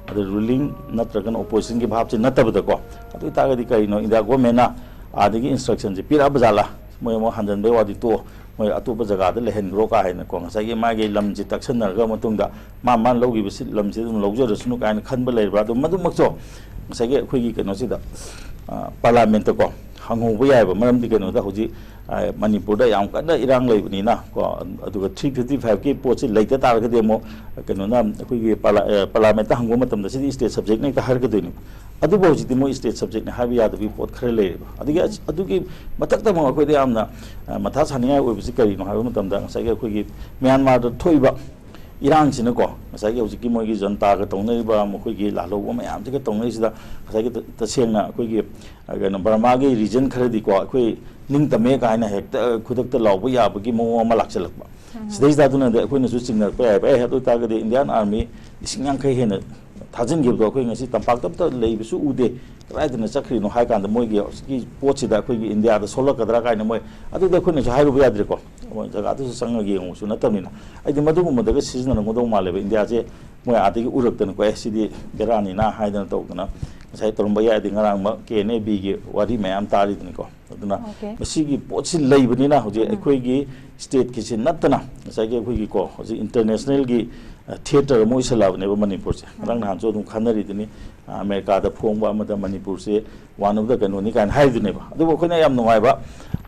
ꯑꯗ ꯔꯨꯂꯤꯡ ꯅꯠꯇ꯭ꯔꯒꯅ ꯑꯣꯄꯣꯖꯤꯁꯟꯒꯤ ꯚꯥꯞꯁꯤ ꯅꯠꯇꯕꯗꯀꯣ꯫ ꯑꯗꯨ ꯑꯣꯏꯇꯥꯔꯒꯗꯤ ꯀꯔꯤꯅꯣ, ꯏꯟꯗꯤꯌꯥ ꯒꯣꯔꯃꯦꯟꯅ ꯑꯥꯗꯒꯤ ꯏꯟꯁꯇ꯭ꯔꯛꯁꯟꯁꯦ ꯄꯤꯔꯛꯑꯕ ꯖꯥꯠꯂꯥ? ꯃꯣꯏ ꯑꯃꯨꯛ ꯍꯟꯖꯟꯕꯩ ꯋꯥꯗꯤ ꯇꯣꯛꯑꯣ, ꯃꯣꯏ ꯑꯇꯣꯞꯄ ꯖꯒꯥꯗ ꯂꯩꯍꯟꯈ꯭ꯔꯣ ꯀꯥ ꯍꯥꯏꯅꯀꯣ, ꯉꯁꯥꯏꯒꯤ ꯃꯥꯒꯤ ꯂꯝꯁꯦ ꯇꯛꯁꯟꯅꯔꯒ ꯃꯇꯨꯡꯗ ꯃꯥ ꯃꯥꯅ ꯂꯧꯈꯤꯕ ꯁꯤ ꯂꯝꯁꯤ ꯑꯗꯨꯝ ꯂꯧꯖꯔꯁꯅꯨ ꯀꯥꯏꯅ ꯈꯟꯕ ꯂꯩꯔꯤꯕ꯭ꯔꯥ? ꯑꯗꯨ ꯃꯗꯨꯃꯛꯁꯨ ꯉꯁꯥꯏꯒꯤ ꯑꯩꯈꯣꯏꯒꯤ ꯀꯩꯅꯣꯁꯤꯗ, ꯑ, ꯄꯥꯔꯂꯥꯃꯦꯟꯠꯇꯀꯣ ꯍꯪꯍꯧꯕ ꯌꯥꯏꯕ꯫ ꯃꯔꯝꯗꯤ ꯀꯩꯅꯣꯗ ꯍꯧꯖꯤꯛ, ꯑ, ꯃꯅꯤꯄꯨꯔꯗ ꯌꯥꯝ ꯀꯟꯅ ꯏꯔꯥꯡ ꯂꯩꯕꯅꯤꯅ ꯀꯣ, ꯑꯗꯨꯒ ꯊ꯭ꯔꯤ ꯐꯤꯐꯇꯤ ꯐꯥꯏꯚꯀꯤ ꯄꯣꯠꯁꯤ ꯂꯩꯇ ꯇꯥꯔꯒꯗꯤ ꯑꯃꯨꯛ ꯀꯩꯅꯣꯅ ꯑꯩꯈꯣꯏꯒꯤ ꯄꯥꯔꯂꯥ-, ꯑ, ꯄꯥꯔꯂꯥꯃꯦꯟꯠꯇ ꯍꯪꯕ ꯃꯇꯝꯗ ꯁꯤꯗꯤ ꯁ꯭ꯇꯦꯠ ꯁꯕꯖꯦꯛꯅ ꯍꯦꯛꯇ ꯍꯥꯏꯔꯛꯀꯗꯣꯏꯅꯤ꯫ ꯑꯗꯨꯕꯨ ꯍꯧꯖꯤꯛꯇꯤ ꯃꯣꯏ ꯁ꯭ꯇꯦꯠ ꯁꯕꯖꯦꯛꯅꯤ ꯍꯥꯏꯕ ꯌꯥꯗꯕꯒꯤ ꯄꯣꯠ ꯈꯔ ꯂꯩꯔꯦꯕ꯫ ꯑꯗꯒꯤ ꯑꯁ-, ꯑꯗꯨꯒꯤ ꯃꯊꯛꯇ ꯑꯃꯨꯛ ꯑꯩꯈꯣꯏꯗ ꯌꯥꯝꯅ, ꯑ, ꯃꯊꯥ ꯁꯥꯅꯤꯡꯉꯥꯏ ꯑꯣꯏꯕꯁꯤ ꯀꯔꯤꯅꯣ ꯍꯥꯏꯕ ꯃꯇꯝꯗ ꯉꯁꯥꯏꯒꯤ ꯑꯩꯈꯣꯏꯒꯤ ꯃ꯭ꯌꯥꯟꯃꯥꯔꯗ ꯊꯣꯛꯏꯕ ꯏꯔꯥꯡꯁꯤꯅꯀꯣ, ꯉꯁꯥꯏꯒꯤ ꯍꯧꯖꯤꯛꯀꯤ ꯃꯣꯏꯒꯤ ꯖꯟꯇꯥꯒ ꯇꯧꯅꯔꯤꯕ, ꯃꯈꯣꯏꯒꯤ ꯂꯥꯜꯍꯧꯕ ꯃꯌꯥꯝꯁꯤꯒ ꯇꯧꯅꯔꯤꯁꯤꯗ ꯉꯁꯥꯏꯒꯤ ꯇ-, ꯇꯁꯦꯡꯅ ꯑꯩꯈꯣꯏꯒꯤ, ꯑ, ꯀꯩꯅꯣ, ꯕꯔꯃꯥꯒꯤ ꯔꯤꯖꯟ ꯈꯔꯗꯤꯀꯣ, ꯑꯩꯈꯣꯏ ꯅꯤꯡꯇꯝꯃꯦ ꯀꯥꯏꯅ ꯍꯦꯛꯇ ꯈꯨꯗꯛꯇ ꯂꯥꯎꯕ ꯌꯥꯕꯒꯤ ꯃꯑꯣꯡ ꯑꯃ ꯂꯥꯛꯁꯜꯂꯛꯄ꯫ ꯁꯤꯗꯩꯁꯤꯗ ꯑꯗꯨꯅꯗꯤ ꯑꯩꯈꯣꯏꯅꯁꯨ ꯆꯤꯡꯅꯔꯛꯄ ꯌꯥꯏꯕ, "ꯑꯦ, ꯑꯗꯨ ꯑꯣꯏꯇꯥꯔꯒꯗꯤ ꯏꯟꯗꯤꯌꯥꯟ ꯑꯥꯔꯃꯤ ꯂꯤꯁꯤꯡ ꯌꯥꯡꯈꯩ ꯍꯦꯟꯅ ꯊꯥꯖꯤꯟꯈꯤꯕꯗꯣ ꯑꯩꯈꯣꯏ ꯉꯁꯤ ꯇꯝꯄꯥꯛꯇ ꯑꯝꯇ ꯂꯩꯕꯁꯨ ꯎꯗꯦ, ꯀꯗꯥꯏꯗꯅ ꯆꯠꯈ꯭ꯔꯤꯅꯣ?" ꯍꯥꯏ ꯀꯥꯟꯗ ꯃꯣꯏꯒꯤ ꯍꯧꯖꯤꯛꯀꯤ ꯄꯣꯠꯁꯤꯗ ꯑꯩꯈꯣꯏꯒꯤ ꯏꯟꯗꯤꯌꯥꯗ ꯁꯣꯛꯂꯛꯀꯗ꯭ꯔꯥ ꯀꯥꯏꯅ ꯃꯣꯏ, ꯑꯗꯨꯗꯤ ꯑꯩꯈꯣꯏꯅꯁꯨ ꯍꯥꯏꯔꯨꯕ ꯌꯥꯗ꯭ꯔꯦꯀꯣ, ꯃꯣꯏ ꯖꯒꯥꯗꯨꯁꯨ ꯆꯪꯉꯒ ꯌꯦꯡꯉꯨꯕꯁꯨ ꯅꯠꯇꯕꯅꯤꯅ꯫ ꯑꯩꯗꯤ ꯃꯗꯨꯒꯨꯝꯕꯗꯒ ꯁꯤꯖꯤꯟꯅꯔꯝꯒꯗꯧ ꯃꯥꯜꯂꯦꯕ, ꯏꯟꯗꯤꯌꯥꯁꯦ ꯃꯣꯏ ꯑꯥꯗꯒꯤ ꯎꯔꯛꯇꯅꯀꯣ, "ꯑꯦ, ꯁꯤꯗꯤ ꯕꯦꯔꯥꯅꯤꯅ" ꯍꯥꯏꯗꯅ ꯇꯧꯗꯅ ꯉꯁꯥꯏ ꯇꯧꯔꯝꯕ ꯌꯥꯏ꯫ ꯑꯗꯩ ꯉꯔꯥꯡꯃꯛ ꯀꯦ ꯑꯦꯟ ꯑꯦ ꯕꯤꯒꯤ ꯋꯥꯔꯤ ꯃꯌꯥꯝ ꯇꯥꯔꯤꯗꯨꯅꯤꯀꯣ꯫ ꯑꯗꯨꯅ OK꯫ ꯃꯁꯤꯒꯤ ꯄꯣꯠꯁꯤ ꯂꯩꯕꯅꯤꯅ ꯍꯧꯖꯤꯛ ꯎꯝ꯫ ꯑꯩꯈꯣꯏꯒꯤ ꯁ꯭ꯇꯦꯠꯀꯤꯁꯤ ꯅꯠꯇꯅ ꯉꯁꯥꯏꯒꯤ ꯑꯩꯈꯣꯏꯒꯤꯀꯣ, ꯍꯧꯖꯤꯛ ꯏꯟꯇꯔꯅꯦꯁꯅꯦꯜꯒꯤ, ꯑ, ꯊꯤꯌꯦꯇꯔ ꯑꯃ ꯑꯣꯏꯁꯜꯂꯛꯑꯕꯅꯦꯕ ꯃꯅꯤꯄꯨꯔꯁꯦ꯫ ꯉꯔꯥꯡ ꯎꯝ꯫ ꯅꯍꯥꯟꯁꯨ ꯑꯗꯨꯝ ꯈꯟꯅꯔꯤꯗꯨꯅꯤ, ꯑ, ꯑꯃꯦꯔꯤꯀꯥꯗ ꯐꯣꯡꯕ ꯑꯃꯗ ꯃꯅꯤꯄꯨꯔꯁꯦ one of the ꯀꯩꯅꯣꯅꯤ ꯀꯥꯏꯅ ꯍꯥꯏꯗꯨꯅꯦꯕ꯫ ꯑꯗꯨꯕꯨ ꯑꯩꯈꯣꯏꯅ ꯌꯥꯝ ꯅꯨꯡꯉꯥꯏꯕ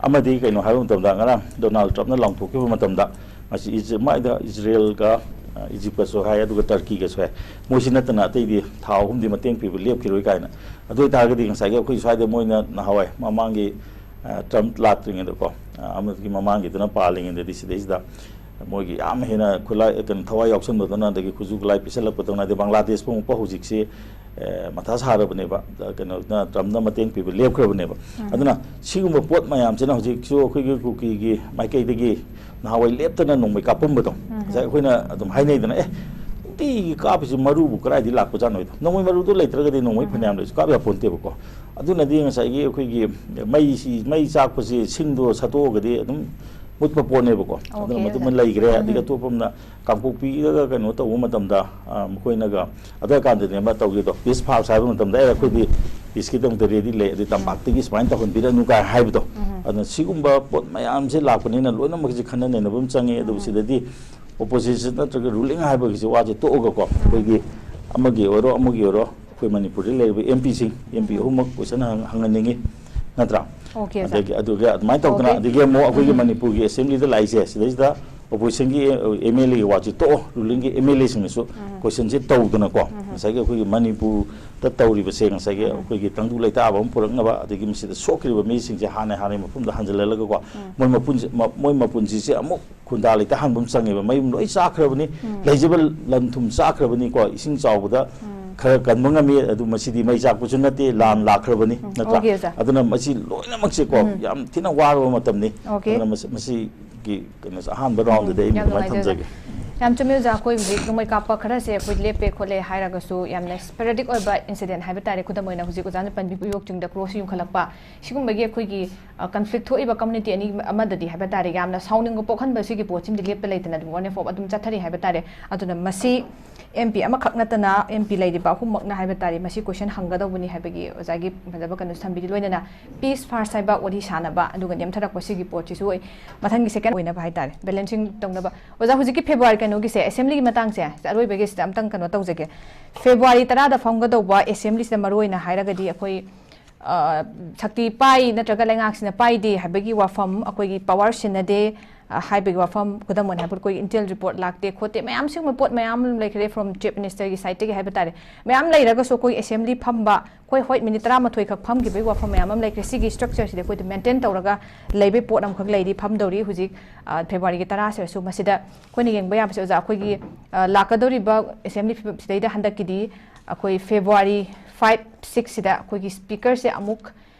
ꯑꯃꯗꯤ ꯀꯩꯅꯣ ꯍꯥꯏꯕ ꯃꯇꯝꯗ, ꯉꯔꯥꯡ ꯗꯣꯅꯥꯜꯗ ꯇ꯭ꯔꯝꯞꯅ ꯂꯥꯎꯊꯣꯛꯈꯤꯕ ꯃꯇꯝꯗ, ꯃꯁꯤ ꯏꯖ-, ꯃꯥꯏꯗ ꯏꯖꯔꯦꯜꯒ, ꯑ, ꯏꯖꯤꯞꯀꯁꯨ ꯍꯥꯏ, ꯑꯗꯨꯒ ꯇꯔꯀꯤꯒꯁꯨ ꯍꯥꯏ, ꯃꯣꯏꯁꯤ ꯅꯠꯇꯅ ꯑꯇꯩꯗꯤ ꯊꯥ ꯑꯍꯨꯝꯗꯤ ꯃꯇꯦꯡ ꯄꯤꯕ ꯂꯦꯞꯈꯤꯔꯣꯏ ꯀꯥꯏꯅ꯫ ꯑꯗꯨ ꯑꯣꯏꯇꯥꯔꯒꯗꯤ ꯉꯁꯥꯏꯒꯤ ꯑꯩꯈꯣꯏ ꯁ꯭ꯋꯥꯏꯗ ꯃꯣꯏꯅ ꯅꯍꯥꯟꯋꯥꯏ ꯃꯃꯥꯡꯒꯤ, ꯑ, ꯇ꯭ꯔꯝꯞ ꯂꯥꯛꯇ꯭ꯔꯤꯉꯩꯗꯀꯣ, ꯑ, ꯑꯃꯗꯒꯤ ꯃꯃꯥꯡꯒꯤꯗꯨꯅ ꯄꯥꯜꯂꯤꯉꯩꯗꯗꯤ ꯁꯤꯗꯩꯁꯤꯗ ꯃꯣꯏꯒꯤ ꯌꯥꯝ ꯍꯦꯟꯅ ꯈꯨꯠꯂꯥꯏ, ꯀꯩꯅꯣ, ꯊꯋꯥꯏ ꯌꯥꯎꯁꯟꯕꯗꯧꯅ, ꯑꯗꯒꯤ ꯈꯨꯠꯁꯨ ꯈꯨꯠꯂꯥꯏ ꯄꯤꯁꯜꯂꯛꯄꯗꯧꯅ, ꯑꯗꯩ ꯕꯪꯒ꯭ꯂꯥꯗꯦꯁ ꯐꯥꯎꯕ ꯍꯧꯖꯤꯛꯁꯤ, ꯑ, ꯃꯊꯥ ꯁꯥꯔꯕꯅꯦꯕ꯫ ꯑ, ꯀꯩꯅꯣꯅ, ꯇ꯭ꯔꯝꯞꯅ ꯃꯇꯦꯡ ꯄꯤꯕ ꯂꯦꯞꯈ꯭ꯔꯕꯅꯦꯕ꯫ ꯎꯝ꯫ ꯑꯗꯨꯅ ꯁꯤꯒꯨꯝꯕ ꯄꯣꯠ ꯃꯌꯥꯝꯁꯤꯅ ꯍꯧꯖꯤꯛꯁꯨ ꯑꯩꯈꯣꯏꯒꯤ ꯀꯨꯀꯤꯒꯤ ꯃꯥꯏꯀꯩꯗꯒꯤ ꯅꯍꯥꯟꯋꯥꯏ ꯂꯦꯞꯇꯅ ꯅꯣꯡꯃꯩ ꯀꯥꯞꯄꯝꯕꯗꯣ, ꯎꯝ꯫ ꯉꯁꯥꯏ ꯑꯩꯈꯣꯏꯅ ꯑꯗꯨꯝ ꯍꯥꯏꯅꯩꯗꯅ, "ꯑꯦ, ꯅꯨꯡꯇꯤꯒꯤ ꯀꯥꯞꯄꯤꯁꯤ ꯃꯔꯨꯕꯨ ꯀꯗꯥꯏꯗꯒꯤ ꯂꯥꯛꯄꯖꯥꯠꯅꯣ ꯍꯥꯏꯗꯣ꯫ ꯅꯣꯡꯃꯩ ꯃꯔꯨꯗꯣ ꯂꯩꯇ꯭ꯔꯒꯗꯤ ꯅꯣꯡꯃꯩ ꯐꯅꯌꯥꯝ ꯂꯩꯁꯨ ꯀꯥꯞ ꯌꯥꯄꯣꯟꯇꯦꯕꯀꯣ꯫ ꯑꯗꯨꯅꯗꯤ ꯉꯁꯥꯏꯒꯤ ꯑꯩꯈꯣꯏꯒꯤ ꯃꯩꯁꯤ, ꯃꯩ ꯆꯥꯛꯄꯁꯤ ꯁꯤꯡꯗꯣ ꯁꯠꯇꯣꯛꯑꯒꯗꯤ ꯑꯗꯨꯝ ꯃꯨꯠꯄ ꯄꯣꯠꯅꯦꯕꯀꯣ꯫ ꯑꯗꯨꯅ ꯑꯣꯀꯦ, ꯃꯗꯨꯃ ꯑꯣꯖꯥ꯫ ꯂꯩꯈ꯭ꯔꯦ꯫ ꯑꯗꯒꯤ ꯎꯝ꯫ ꯑꯇꯣꯞꯄ ꯑꯃꯅ ꯀꯥꯡꯄꯣꯛꯄꯤꯗꯒ ꯀꯩꯅꯣ ꯇꯧꯕ ꯃꯇꯝꯗ, ꯑ, ꯃꯈꯣꯏꯅꯒ ꯑꯗꯨ ꯀꯥꯟꯗꯅꯦ ꯑꯃ ꯇꯧꯈꯤꯗꯣ, ꯄꯤꯁ ꯐꯥꯔꯁ ꯍꯥꯏꯕ ꯃꯇꯝꯗ, "ꯑꯦ, ꯑꯩꯈꯣꯏꯗꯤ ꯄꯤꯁꯀꯤꯗꯃꯛꯇ ꯔꯦꯗꯤ ꯂꯩ, ꯑꯗꯨ ꯇꯝꯄꯥꯛꯇꯒꯤ ꯁꯨꯃꯥꯏꯅ ꯇꯧꯍꯟꯕꯤꯔꯅꯨ" ꯀꯥꯏ ꯍꯥꯏꯕꯗꯣ꯫ ꯎꯝ꯫ ꯑꯗꯨꯅ ꯁꯤꯒꯨꯝꯕ ꯄꯣꯠ ꯃꯌꯥꯝꯁꯦ ꯂꯥꯛꯄꯅꯤꯅ ꯂꯣꯏꯅꯃꯛꯁꯦ ꯈꯟꯅ ꯅꯩꯅꯕ ꯑꯃ ꯆꯪꯉꯤ꯫ ꯑꯗꯨꯕꯨ ꯎꯝ꯫ ꯁꯤꯗꯗꯤ ꯑꯣꯄꯣꯖꯤꯁꯟ ꯅꯠꯇ꯭ꯔꯒ ꯔꯨꯂꯤꯡ ꯍꯥꯏꯕꯒꯤꯁꯦ ꯋꯥꯁꯦ ꯇꯣꯛꯑꯒꯀꯣ, ꯑꯩꯈꯣꯏꯒꯤ ꯑꯃꯒꯤ ꯑꯣꯏꯔꯣ ꯑꯃꯒꯤ ꯑꯣꯏꯔꯣ, ꯑꯩꯈꯣꯏ ꯃꯅꯤꯄꯨꯔꯗ ꯂꯩꯔꯤꯕ ꯑꯦꯝ ꯄꯤꯁꯤꯡ, ꯑꯦꯝ ꯄꯤ ꯎꯝ꯫ ꯑꯍꯨꯝꯃꯛ ꯀꯣꯏꯁꯟ ꯍꯪ-, ꯍꯪꯍꯟꯅꯤꯡꯉꯤ, ꯅꯠꯇ꯭ꯔꯥ? ꯑꯣꯀꯦ, ꯁꯥꯔ꯫ ꯑꯗꯒꯤ, ꯑꯗꯨꯒ ꯑꯗꯨꯃꯥꯏꯅ ꯇꯧꯗꯅ, ꯑꯣꯀꯦ꯫ ꯑꯗꯒꯤ ꯑꯃꯨꯛ ꯑꯩꯈꯣꯏꯒꯤ ꯎꯝ꯫ ꯃꯅꯤꯄꯨꯔꯒꯤ ꯑꯦꯁꯦꯝꯕ꯭ꯂꯤꯗ ꯂꯥꯛꯏꯁꯦ, ꯁꯤꯗꯩꯁꯤꯗ ꯑꯣꯄꯣꯖꯤꯁꯟꯒꯤ ꯑꯦꯝ ꯑꯦꯜ ꯑꯦꯒꯤ ꯋꯥꯁꯦ ꯇꯣꯛꯑꯣ, ꯔꯨꯂꯤꯡꯒꯤ ꯑꯦꯝ ꯑꯦꯜ ꯑꯦꯁꯤꯡꯅꯁꯨ ꯎꯝ꯫ ꯀꯣꯏꯁꯟꯁꯦ ꯇꯧꯗꯅꯀꯣ, ꯎꯝ꯫ ꯉꯁꯥꯏꯒꯤ ꯑꯩꯈꯣꯏꯒꯤ ꯃꯅꯤꯄꯨꯔꯗ ꯇꯧꯔꯤꯕꯁꯦ, ꯉꯁꯥꯏꯒꯤ ꯎꯝ꯫ ꯑꯩꯈꯣꯏꯒꯤ ꯇꯪꯗꯨ ꯂꯩꯇꯥꯕ ꯑꯃ ꯄꯨꯔꯛꯅꯕ, ꯑꯗꯒꯤ ꯃꯁꯤꯗ ꯁꯣꯛꯈ꯭ꯔꯤꯕ ꯃꯤꯁꯤꯡꯁꯦ ꯍꯥꯟꯅ ꯍꯥꯟꯅꯒꯤ ꯃꯐꯝꯗ ꯍꯟꯖꯤꯜꯍꯜꯂꯒꯀꯣ, ꯎꯝ꯫ ꯃꯣꯏ ꯃꯄꯨꯟꯁꯤ-, ꯃ-, ꯃꯣꯏ ꯃꯄꯨꯟꯁꯤꯁꯦ ꯑꯃꯨꯛ ꯈꯨꯟꯗꯥ ꯂꯩꯇꯥꯍꯟꯕ ꯑꯃ ꯆꯪꯉꯦꯕ꯫ ꯃꯌꯨꯝ ꯂꯣꯏ ꯆꯥꯈ꯭ꯔꯕꯅꯤ, ꯎꯝ꯫ ꯂꯩꯖꯕ ꯂꯟ ꯊꯨꯝ ꯆꯥꯈ꯭ꯔꯕꯅꯤꯀꯣ, ꯏꯁꯤꯡ ꯆꯥꯎꯕꯗ ꯎꯝ꯫ ꯈꯔ ꯀꯟꯕ ꯉꯝꯃꯤ, ꯑꯗꯨ ꯃꯁꯤꯗꯤ ꯃꯩ ꯆꯥꯛꯄꯁꯨ ꯅꯠꯇꯦ, ꯂꯥꯟ ꯎꯝ꯫ ꯂꯥꯛꯈ꯭ꯔꯕꯅꯤ, ꯎꯝ꯫ ꯅꯠꯇ꯭ꯔꯥ? ꯑꯣꯀꯦ, ꯑꯣꯖꯥ꯫ ꯑꯗꯨꯅ ꯃꯁꯤ ꯂꯣꯏꯅꯃꯛꯁꯦꯀꯣ, ꯎꯝ꯫ ꯌꯥꯝ ꯊꯤꯅ ꯋꯥꯔꯕ ꯃꯇꯝꯅꯤ꯫ ꯑꯣꯀꯦ꯫ ꯑꯗꯨꯅ ꯃꯁꯤ-, ꯃꯁꯤꯒꯤ ꯀꯩꯅꯣꯁꯦ ꯑꯍꯥꯟꯕ ꯎꯝ꯫ ꯔꯥꯎꯟꯗꯨꯗ ꯑꯩ ꯌꯥꯝ ꯑꯗꯨꯃꯥꯏꯅ ꯅꯨꯡꯉꯥꯏꯖꯔꯦ꯫ ꯊꯝꯖꯒꯦ꯫ ꯌꯥꯝ ꯆꯨꯝꯃꯤ, ꯑꯣꯖꯥ꯫ ꯑꯩꯈꯣꯏ ꯍꯧꯖꯤꯛ ꯅꯣꯡꯃꯩ ꯀꯥꯞꯄ ꯈꯔꯁꯦ ꯑꯩꯈꯣꯏ ꯂꯦꯞꯄꯦ ꯈꯣꯠꯂꯦ ꯍꯥꯏꯔꯒꯁꯨ, ꯌꯥꯝꯅ ꯁ꯭ꯄꯣꯔꯦꯗꯤꯛ ꯑꯣꯏꯕ ꯏꯟꯁꯤꯗꯦꯟ ꯍꯥꯏꯕ ꯇꯥꯔꯦ, ꯈꯨꯗꯝ ꯑꯣꯏꯅ ꯍꯧꯖꯤꯛ ꯑꯣꯖꯥꯅ ꯄꯟꯕꯤꯕ ꯎꯌꯣꯛ ꯆꯤꯡꯗ ꯀ꯭ꯔꯣꯁ ꯌꯨꯡꯈꯠꯂꯛꯄ, ꯁꯤꯒꯨꯝꯕꯒꯤ ꯑꯩꯈꯣꯏꯒꯤ, ꯑ, ꯀꯟꯐ꯭ꯂꯤꯛ ꯊꯣꯛꯏꯕ ꯀꯝꯃ꯭ꯌꯨꯅꯤꯇꯤ ꯑꯅꯤ ꯑꯃꯗꯗꯤ ꯍꯥꯏꯕ ꯇꯥꯔꯦ, ꯌꯥꯝꯅ ꯁꯥꯎꯅꯤꯡꯕ ꯄꯣꯛꯍꯟꯕ ꯁꯤꯒꯤ ꯄꯣꯠꯁꯤꯃꯗꯤ ꯂꯦꯞꯄ ꯂꯩꯇꯅ ꯑꯗꯨꯝ on and off ꯑꯗꯨꯝ ꯆꯠꯊꯔꯤ ꯍꯥꯏꯕ ꯇꯥꯔꯦ꯫ ꯑꯗꯨꯅ ꯃꯁꯤ ꯑꯦꯝ ꯄꯤ ꯑꯃꯈꯛ ꯅꯠꯇꯅ ꯑꯦꯝ ꯄꯤ ꯂꯩꯔꯤꯕ ꯑꯍꯨꯝꯃꯛꯅ ꯍꯥꯏꯕ ꯇꯥꯔꯦ, ꯃꯁꯤ ꯀꯣꯏꯁꯟ ꯍꯪꯒꯗꯧꯕꯅꯤ ꯍꯥꯏꯕꯒꯤ ꯑꯣꯖꯥꯒꯤ ꯐꯖꯕ ꯀꯩꯅꯣꯁꯨ ꯊꯝꯕꯤꯔꯤ꯫ ꯂꯣꯏꯅꯅ ꯄꯤꯁ ꯐꯥꯔꯁ ꯍꯥꯏꯕ ꯋꯥꯔꯤ ꯁꯥꯟꯅꯕ, ꯑꯗꯨꯒ ꯅꯦꯝꯊꯔꯛꯄ ꯁꯤꯒꯤ ꯄꯣꯠꯁꯤꯁꯨ ꯑꯩ ꯃꯊꯪꯒꯤ ꯁꯦꯀꯦꯟ ꯑꯣꯏꯅꯕ ꯍꯥꯏ ꯇꯥꯔꯦ, ꯕꯦꯂꯦꯟꯁꯤꯡ ꯇꯧꯅꯕ꯫ ꯑꯣꯖꯥ, ꯍꯧꯖꯤꯛꯀꯤ ꯐꯦꯕ꯭ꯔꯨꯋꯥꯔꯤ ꯀꯩꯅꯣꯒꯤꯁꯦ, ꯑꯦꯁꯦꯝꯕ꯭ꯂꯤꯒꯤ ꯃꯇꯥꯡꯁꯦ ꯑꯔꯣꯏꯕꯒꯤꯁꯤꯗ ꯑꯝꯇꯪ ꯀꯩꯅꯣ ꯇꯧꯖꯒꯦ꯫ ꯐꯦꯕ꯭ꯔꯨꯋꯥꯔꯤ ꯇꯔꯥꯗ ꯐꯝꯒꯗꯧꯕ ꯑꯦꯁꯦꯝꯕ꯭ꯂꯤꯁꯤꯗ ꯃꯔꯨꯑꯣꯏꯅ ꯍꯥꯏꯔꯒꯗꯤ ꯑꯩꯈꯣꯏ ꯑ, ꯁꯛꯇꯤ ꯄꯥꯏ ꯅꯠꯇ꯭ꯔꯒ ꯂꯩꯉꯥꯛꯁꯤꯅ ꯄꯥꯏꯗꯦ ꯍꯥꯏꯕꯒꯤ ꯋꯥꯐꯝ, ꯑꯩꯈꯣꯏꯒꯤ ꯄꯋꯥꯔ ꯁꯤꯟꯅꯗꯦ, ꯑ, ꯍꯥꯏꯕꯒꯤ ꯋꯥꯐꯝ, ꯈꯨꯗꯝ ꯑꯣꯏꯅ ꯍꯥꯏꯕꯗ ꯑꯩꯈꯣꯏꯒꯤ ꯏꯟꯇꯦꯜ ꯔꯤꯄꯣꯔꯠ ꯂꯥꯛꯇꯦ ꯈꯣꯠꯇꯦ, ꯃꯌꯥꯝ ꯁꯤꯒꯨꯝꯕ ꯄꯣꯠ ꯃꯌꯥꯝ ꯑꯃ ꯂꯩꯈ꯭ꯔꯦ from ꯆꯤꯐ ꯃꯤꯅꯤꯁꯇꯔꯒꯤ ꯁꯥꯏꯠꯇꯒꯤ ꯍꯥꯏꯕ ꯇꯥꯔꯦ꯫ ꯃꯌꯥꯝ ꯂꯩꯔꯒꯁꯨ ꯑꯩꯈꯣꯏ ꯑꯦꯁꯦꯝꯕ꯭ꯂꯤ ꯐꯝꯕ, ꯑꯩꯈꯣꯏ ꯍꯣꯏ ꯃꯤꯅꯤꯠ ꯇꯔꯥꯃꯥꯊꯣꯏ ꯈꯛ ꯐꯝꯈꯤꯕꯒꯤ ꯋꯥꯐꯝ ꯃꯌꯥꯝ ꯑꯃ ꯂꯩꯈ꯭ꯔꯦ꯫ ꯁꯤꯒꯤ ꯁ꯭ꯇ꯭ꯔꯛꯆꯔꯁꯤꯗꯤ ꯑꯩꯈꯣꯏꯗ ꯃꯦꯟꯇꯦꯟ ꯇꯧꯔꯒ ꯂꯩꯕꯒꯤ ꯄꯣꯠ ꯑꯃꯈꯛ ꯂꯩꯔꯤ, ꯐꯝꯗꯧꯔꯤ ꯍꯧꯖꯤꯛ, ꯑ, ꯐꯦꯕ꯭ꯔꯨꯋꯥꯔꯤꯒꯤ ꯇꯔꯥꯁꯤꯗꯁꯨ꯫ ꯃꯁꯤꯗ ꯑꯩꯈꯣꯏꯅ ꯌꯦꯡꯕ ꯌꯥꯕꯁꯦ, ꯑꯣꯖꯥ, ꯑꯩꯈꯣꯏꯒꯤ, ꯑ, ꯂꯥꯛꯀꯗꯧꯔꯤꯕ ꯑꯦꯁꯦꯝꯕ꯭ꯂꯤ ꯐꯤꯕꯝꯁꯤꯗꯩꯗ ꯍꯟꯗꯛꯀꯤꯗꯤ ꯑꯩꯈꯣꯏ ꯐꯦꯕ꯭ꯔꯨꯋꯥꯔꯤ ꯐꯥꯏꯚ, ꯁꯤꯛꯁꯁꯤꯗ ꯑꯩꯈꯣꯏꯒꯤ ꯁ꯭ꯄꯤꯀꯔꯁꯦ ꯑꯃꯨꯛ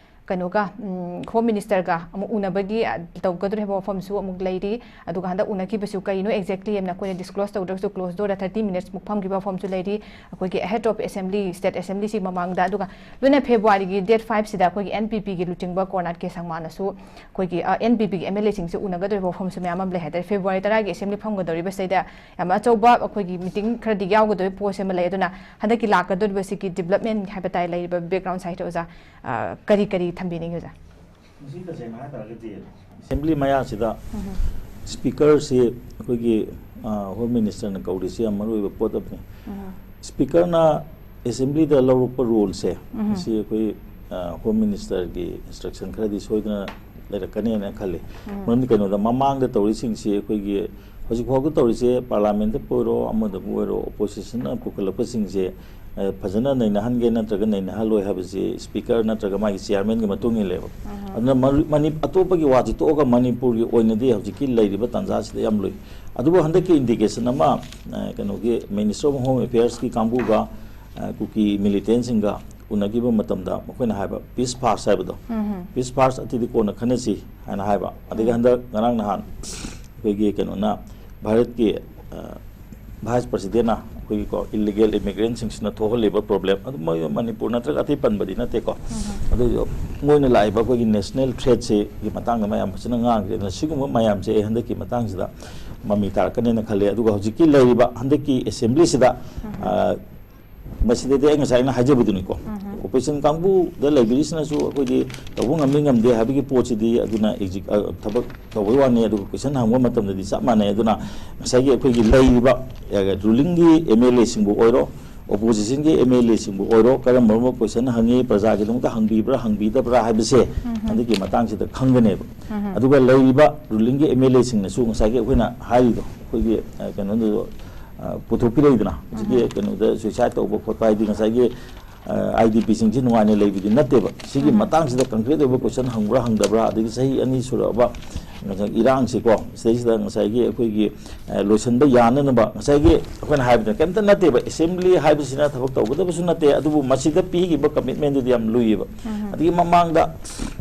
ꯀꯩꯅꯣꯒ, ꯎꯝ, Home Minister-ꯒ ꯑꯃꯨꯛ ꯎꯅꯕꯒꯤ, ꯑ, ꯇꯧꯒꯗꯧꯔꯤꯕ ꯋꯥꯐꯝꯁꯨ ꯑꯃꯨꯛ ꯂꯩꯔꯤ꯫ ꯑꯗꯨꯒ ꯍꯟꯗꯛ ꯎꯅꯈꯤꯕꯁꯨ ꯀꯩꯅꯣ exactly ꯍꯥꯏꯅ ꯑꯩꯈꯣꯏꯅ disclose ꯇꯧꯗ꯭ꯔꯒꯁꯨ closed door-ꯗ thirty minutes-ꯃꯨꯛ ꯐꯝꯈꯤꯕ ꯋꯥꯐꯝꯁꯨ ꯂꯩꯔꯤ꯫ ꯑꯩꯈꯣꯏꯒꯤ ahead of assembly, state assembly-ꯁꯤ ꯃꯃꯥꯡꯗ, ꯑꯗꯨꯒ ꯂꯣꯏꯅ February-ꯒꯤ date five-ꯁꯤꯗ ꯑꯩꯈꯣꯏꯒꯤ N P P-ꯒꯤ ꯂꯨꯆꯤꯡꯕ ꯀꯣꯔꯅꯥꯠ ꯀꯦ ꯁꯪꯃꯥꯅꯁꯨ ꯑꯩꯈꯣꯏꯒꯤ, ꯑ, N P P-ꯒꯤ M L A-ꯁꯤꯡꯁꯦ ꯎꯅꯒꯗꯧꯔꯤꯕ ꯋꯥꯐꯝꯁꯨ ꯃꯌꯥꯝ ꯑꯃ ꯂꯩ ꯍꯥꯏꯇꯥꯔꯦ꯫ February ꯇꯔꯥꯒꯤ assembly ꯐꯝꯒꯗꯧꯔꯤꯕꯁꯤꯗ ꯌꯥꯝ ꯑꯆꯧꯕ ꯑꯩꯈꯣꯏꯒꯤ meeting ꯈꯔꯗꯤ ꯌꯥꯎꯒꯗꯧꯔꯤꯕ post ꯑꯃ ꯂꯩ꯫ ꯑꯗꯨꯅ ꯍꯟꯗꯛꯀꯤ ꯂꯥꯛꯀꯗꯧꯔꯤꯕꯁꯤꯒꯤ development ꯍꯥꯏꯕ ꯇꯥꯏ, ꯂꯩꯔꯤꯕ background side-ꯇ ꯑꯣꯖꯥ, ꯑ, ꯀꯔꯤ ꯀꯔꯤ ꯊꯝꯕꯤꯅꯤꯡꯉꯤ ꯑꯣꯖꯥ? ꯃꯁꯤ ꯇꯁꯦꯡꯅ ꯍꯥꯏꯇꯥꯔꯒꯗꯤ assembly ꯃꯌꯥꯁꯤꯗ speaker-ꯁꯤ ꯑꯩꯈꯣꯏꯒꯤ, ꯑ, Home Minister-ꯅ ꯀꯧꯔꯤꯁꯤ ꯌꯥꯝ ꯃꯔꯨꯑꯣꯏꯕ ꯄꯣꯠ ꯑꯃꯅꯤ꯫ Speaker-ꯅ assembly-ꯗ ꯂꯧꯔꯛꯄ role-ꯁꯦ, ꯃꯁꯤ ꯑꯩꯈꯣꯏ, ꯑ, Home Minister-ꯒꯤ instruction ꯈꯔꯗꯤ ꯁꯣꯏꯗꯅ ꯂꯩꯔꯛꯀꯅꯦꯅ ꯈꯜꯂꯤ꯫ ꯃꯔꯝꯗꯤ ꯀꯩꯅꯣꯗ, ꯃꯃꯥꯡꯗ ꯇꯧꯔꯤꯁꯤꯡꯁꯤ ꯑꯩꯈꯣꯏꯒꯤ ꯍꯧꯖꯤꯛ ꯐꯥꯎꯕ ꯇꯧꯔꯤꯁꯦ, parliament-ꯇꯕꯨ ꯑꯣꯏꯔꯣ, ꯑꯃꯗꯕꯨ ꯑꯣꯏꯔꯣ, opposition-ꯅ ꯄꯨꯈꯠꯂꯛꯄꯁꯤꯡꯁꯦ, ꯑ, ꯐꯖꯅ ꯅꯩꯅꯍꯟꯒꯦ ꯅꯠꯇ꯭ꯔꯒ ꯅꯩꯅꯍꯜꯂꯣꯏ ꯍꯥꯏꯕꯁꯤ speaker ꯅꯠꯇ꯭ꯔꯒ ꯃꯥꯒꯤ chairman-ꯒꯤ ꯃꯇꯨꯡ ꯏꯜꯂꯦꯕ꯫ ꯑꯗꯨꯅ ꯃꯔꯨ-, ꯃꯅꯤ-, ꯑꯇꯣꯞꯄꯒꯤ ꯋꯥꯁꯤ ꯇꯣꯛꯑꯒ ꯃꯅꯤꯄꯨꯔꯒꯤ ꯑꯣꯏꯅꯗꯤ ꯍꯧꯖꯤꯛꯀꯤ ꯂꯩꯔꯤꯕ ꯇꯥꯟꯖꯥꯁꯤꯗ ꯌꯥꯝ ꯂꯨꯏ꯫ ꯑꯗꯨꯕꯨ ꯍꯟꯗꯛꯀꯤ indication ꯑꯃ, ꯑ, ꯀꯩꯅꯣꯒꯤ Minister of Home Affairs-ꯀꯤ ꯀꯥꯡꯕꯨꯒ, ꯑ, ꯀꯨꯀꯤ militant-ꯁꯤꯡꯒ ꯎꯅꯈꯤꯕ ꯃꯇꯝꯗ ꯃꯈꯣꯏꯅ ꯍꯥꯏꯕ, "Peace first" ꯍꯥꯏꯕꯗꯣ, "Peace first, ꯑꯇꯩꯗꯤ ꯀꯣꯟꯅ ꯈꯟꯅꯁꯤ" ꯍꯥꯏꯅ ꯍꯥꯏꯕ꯫ ꯑꯗꯒꯤ ꯍꯟꯗꯛ ꯉꯔꯥꯡ ꯅꯍꯥꯟ ꯑꯩꯈꯣꯏꯒꯤ ꯀꯩꯅꯣꯅ, ꯚꯥꯔꯠꯀꯤ, ꯑ, Vice President-ꯅ ꯑꯩꯈꯣꯏꯒꯤꯀꯣ, illegal immigrant-ꯁꯤꯡꯁꯤꯅ ꯊꯣꯛꯍꯜꯂꯤꯕ problem, ꯑꯗꯨ ꯃꯣꯏ ꯃꯅꯤꯄꯨꯔ ꯅꯠꯇ꯭ꯔꯒ ꯑꯇꯩ ꯄꯟꯕꯗꯤ ꯅꯠꯇꯦꯀꯣ, ꯑꯗꯨꯏꯁꯨ ꯃꯣꯏꯅ ꯂꯥꯛꯏꯕ ꯑꯩꯈꯣꯏꯒꯤ national threat-ꯁꯤꯒꯤ ꯃꯇꯥꯡꯗ ꯃꯌꯥꯝ ꯐꯖꯅ ꯉꯥꯡꯈ꯭ꯔꯦ꯫ ꯑꯗꯨꯅ ꯁꯤꯒꯨꯝꯕ ꯃꯌꯥꯝꯁꯦ ꯑꯩ ꯍꯟꯗꯛꯀꯤ ꯃꯇꯥꯡꯁꯤꯗ ꯃꯃꯤ ꯇꯥꯔꯛꯀꯅꯦꯅ ꯈꯜꯂꯦ꯫ ꯑꯗꯨꯒ ꯍꯧꯖꯤꯛꯀꯤ ꯂꯩꯔꯤꯕ ꯍꯟꯗꯛꯀꯤ assembly-ꯁꯤꯗ, ꯑ, ꯃꯁꯤꯗꯗꯤ ꯑꯩ ꯉꯁꯥꯏ ꯑꯩꯅ ꯍꯥꯏꯖꯕꯗꯨꯅꯤꯀꯣ, opposition ꯀꯥꯡꯕꯨꯗ ꯂꯩꯕꯤꯔꯤꯁꯤꯅꯁꯨ ꯑꯩꯈꯣꯏꯗꯤ ꯇꯧꯕ ꯉꯝꯃꯤ ꯉꯝꯗꯦ ꯍꯥꯏꯕꯒꯤ ꯄꯣꯠꯁꯤꯗꯤ, ꯑꯗꯨꯅ exec-, ꯑ, ꯊꯕꯛ ꯇꯧꯕꯩ ꯋꯥꯅꯤ, ꯑꯗꯨꯒ question ꯍꯪꯕ ꯃꯇꯝꯗꯗꯤ ꯆꯞ ꯃꯥꯟꯅꯩ꯫ ꯑꯗꯨꯅ ꯉꯁꯥꯏꯒꯤ ꯑꯩꯈꯣꯏꯒꯤ ꯂꯩꯔꯤꯕ, ꯑ, ruling-ꯒꯤ M L A-ꯁꯤꯡꯕꯨ ꯑꯣꯏꯔꯣ, opposition-ꯒꯤ M L A-ꯁꯤꯡꯕꯨ ꯑꯣꯏꯔꯣ, ꯀꯔꯝꯕ question ꯍꯪꯉꯤ, ꯄ꯭ꯔꯖꯥꯒꯤꯗꯃꯛꯇ ꯍꯪꯕꯤꯕ꯭ꯔꯥ ꯍꯪꯕꯤꯗꯕ꯭ꯔꯥ ꯍꯥꯏꯕꯁꯦ ꯍꯟꯗꯛꯀꯤ ꯃꯇꯥꯡꯁꯤꯗ ꯈꯪꯒꯅꯦꯕ꯫ ꯑꯗꯨꯒ ꯂꯩꯔꯤꯕ ruling-ꯒꯤ M L A-ꯁꯤꯡꯅꯁꯨ ꯉꯁꯥꯏꯒꯤ ꯑꯩꯈꯣꯏꯅ ꯍꯥꯏꯔꯤꯗꯣ, ꯑꯩꯈꯣꯏꯒꯤ, ꯑ, ꯀꯩꯅꯣꯗꯨ, ꯑ, ꯄꯨꯊꯣꯛꯄꯤꯔꯛꯏꯗꯅ, ꯍꯧꯖꯤꯛꯀꯤ ꯀꯩꯅꯣꯗ suicide ꯇꯧꯕ ꯈꯣꯠꯄ ꯍꯥꯏꯗꯤ ꯉꯁꯥꯏꯒꯤ ꯑꯥꯏ ꯗꯤ ꯄꯤꯁꯤꯡꯁꯤ ꯅꯨꯡꯉꯥꯏꯅ ꯂꯩꯕꯗꯤ ꯅꯠꯇꯦꯕ꯫ ꯁꯤꯒꯤ ꯎꯝ꯫ ꯃꯇꯥꯡꯁꯤꯗ concrete ꯑꯣꯏꯕ question ꯍꯪꯕ꯭ꯔꯥ ꯍꯪꯗꯕ꯭ꯔꯥ, ꯑꯗꯒꯤ ꯆꯍꯤ ꯑꯅꯤ ꯁꯨꯔꯛꯑꯕ ꯉꯁꯥꯏ ꯏꯔꯥꯡꯁꯤꯀꯣ, ꯁꯤꯗꯩꯁꯤꯗ ꯉꯁꯥꯏꯒꯤ ꯑꯩꯈꯣꯏꯒꯤ, ꯑ, ꯂꯣꯏꯁꯤꯟꯕ ꯌꯥꯅꯅꯕ, ꯉꯁꯥꯏꯒꯤ ꯑꯩꯈꯣꯏꯅ ꯍꯥꯏꯕꯗ ꯀꯩꯝꯇ ꯅꯠꯇꯦꯕ, assembly ꯍꯥꯏꯕꯁꯤꯅ ꯊꯕꯛ ꯇꯧꯒꯗꯕꯁꯨ ꯅꯠꯇꯦ, ꯑꯗꯨꯕꯨ ꯃꯁꯤꯗ ꯄꯤꯈꯤꯕ commitmentꯗꯨꯗꯤ ꯌꯥꯝ ꯂꯨꯏꯌꯦꯕ꯫ ꯎꯝ꯫ ꯑꯗꯒꯤ ꯃꯃꯥꯡꯗ,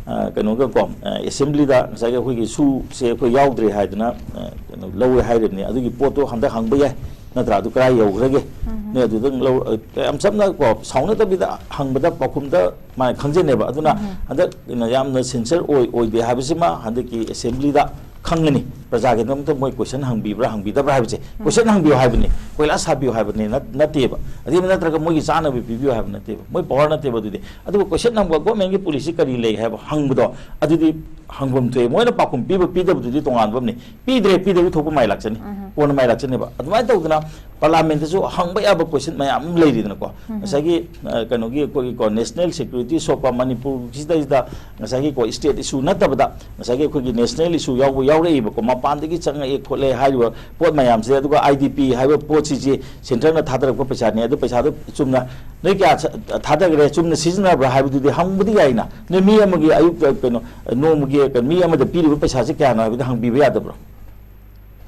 ꯑ, ꯀꯩꯅꯣꯒꯀꯣ, ꯑ, assemblyꯗ ꯉꯁꯥꯏꯒꯤ ꯑꯩꯈꯣꯏꯒꯤ ꯁꯨꯁꯦ ꯑꯩꯈꯣꯏ ꯌꯥꯎꯗ꯭ꯔꯦ ꯍꯥꯏꯗꯅ, ꯑ, ꯀꯩꯅꯣ ꯂꯧꯋꯦ ꯍꯥꯏꯔꯤꯕꯅꯤ꯫ ꯑꯗꯨꯒꯤ ꯄꯣꯠꯇꯣ ꯍꯟꯗꯛ ꯍꯪꯕ ꯌꯥꯏ, ꯅꯠꯇ꯭ꯔꯥ? ꯑꯗꯨ ꯀꯗꯥꯏ ꯌꯧꯈ꯭ꯔꯒꯦ? ꯎꯝ꯫ ꯅꯣꯏ ꯑꯗꯨꯗꯪ ꯂꯧ-, ꯑ, ꯌꯥꯝ ꯆꯝꯅ ꯀꯣ, ꯁꯥꯎꯅꯗꯕꯤꯗ ꯍꯪꯕꯗ ꯄꯥꯎꯈꯨꯝꯗ ꯃꯥꯅ ꯈꯪꯖꯅꯦꯕ꯫ ꯑꯗꯨꯅ ꯎꯝ꯫ ꯍꯟꯗꯛ ꯌꯥꯝꯅ sincere ꯑꯣꯏ-, ꯑꯣꯏꯗꯦ ꯍꯥꯏꯕꯁꯤꯃ ꯍꯟꯗꯛꯀꯤ assemblyꯗ ꯈꯪꯒꯅꯤ꯫ ꯄ꯭ꯔꯖꯥꯒꯤꯗꯃꯛꯇ ꯃꯣꯏ question ꯍꯪꯕꯤꯕ꯭ꯔꯥ ꯍꯪꯕꯤꯗꯕ꯭ꯔꯥ ꯍꯥꯏꯕꯁꯦ꯫ ꯎꯝ꯫ Question ꯍꯪꯕꯤꯌꯨ ꯍꯥꯏꯕꯅꯤ, ꯀꯣꯏꯂꯥꯁ ꯁꯥꯕꯤꯌꯨ ꯍꯥꯏꯕꯅꯤ ꯅꯠ-, ꯅꯠꯇꯦꯕ꯫ ꯑꯗꯨꯒꯤ ꯅꯠꯇ꯭ꯔꯒ ꯃꯣꯏꯒꯤ ꯆꯥꯅꯕ ꯄꯤꯕꯤꯌꯨ ꯍꯥꯏꯕ ꯅꯠꯇꯦꯕ꯫ ꯃꯣꯏ power ꯅꯠꯇꯦꯕ ꯑꯗꯨꯗꯤ꯫ ꯑꯗꯨꯒ question ꯍꯪꯕ, governmentꯀꯤ policy ꯀꯔꯤ ꯂꯩ ꯍꯥꯏꯕ ꯍꯪꯕꯗꯣ, ꯑꯗꯨꯗꯤ ꯍꯪꯐꯝ ꯊꯣꯛꯑꯦ꯫ ꯃꯣꯏꯅ ꯄꯥꯎꯈꯨꯝ ꯄꯤꯕ ꯄꯤꯗꯕꯗꯨꯗꯤ ꯇꯣꯉꯥꯟꯕ ꯑꯃꯅꯤ꯫ ꯄꯤꯗ꯭ꯔꯦ, ꯄꯤꯗꯕꯒꯤ ꯊꯣꯛꯄ ꯃꯥꯏ ꯂꯥꯛꯆꯅꯤ꯫ ꯎꯝ꯫ ꯀꯣꯟꯅ ꯃꯥꯏ ꯂꯥꯛꯆꯅꯦꯕ꯫ ꯑꯗꯨꯃꯥꯏꯅ ꯇꯧꯗꯅ parliamentꯇꯁꯨ ꯍꯪꯕ ꯌꯥꯕ question ꯃꯌꯥꯝ ꯑꯃ ꯂꯩꯔꯤꯗꯅꯀꯣ꯫ ꯎꯝ꯫ ꯉꯁꯥꯏꯒꯤ, ꯑ, ꯀꯩꯅꯣꯒꯤ ꯑꯩꯈꯣꯏꯒꯤꯀꯣ, national security ꯁꯣꯛꯄ ꯃꯅꯤꯄꯨꯔꯁꯤꯗꯩꯁꯤꯗ ꯉꯁꯥꯏꯒꯤꯀꯣ, state issue ꯅꯠꯇꯕꯗ ꯉꯁꯥꯏꯒꯤ ꯑꯩꯈꯣꯏꯒꯤ national issue ꯌꯥꯎꯕ ꯌꯥꯎꯔꯛꯏꯕꯀꯣ, ꯃꯄꯥꯟꯗꯒꯤ ꯆꯪꯉꯛꯑꯦ ꯈꯣꯠꯂꯦ ꯍꯥꯏꯔꯤꯕ ꯄꯣꯠ ꯃꯌꯥꯝꯁꯦ꯫ ꯑꯗꯨꯒ I D P ꯍꯥꯏꯕ ꯄꯣꯠꯁꯤꯁꯦ centreꯅ ꯊꯥꯗꯔꯛꯄ ꯄꯩꯁꯥꯅꯤ꯫ ꯑꯗꯨ ꯄꯩꯁꯥꯗꯣ ꯆꯨꯝꯅ ꯅꯣꯏ ꯀꯌꯥ ꯊ-, ꯊꯥꯗꯈ꯭ꯔꯦ, ꯆꯨꯝꯅ ꯁꯤꯖꯤꯟꯅꯕ꯭ꯔꯥ ꯍꯥꯏꯕꯗꯨꯗꯤ ꯍꯪꯕꯗꯤ ꯌꯥꯏꯅ꯫ ꯅꯣꯏ ꯃꯤ ꯑꯃꯒꯤ ꯑꯌꯨꯛꯇ ꯀꯩꯅꯣ, ꯅꯣꯡꯃꯒꯤ ꯃꯤ ꯑꯃꯗ ꯄꯤꯔꯤꯕ ꯄꯩꯁꯥꯁꯦ ꯀꯌꯥꯅꯣ ꯍꯥꯏꯕꯗꯤ ꯍꯪꯕꯤꯕ ꯌꯥꯗꯕ꯭ꯔꯣ?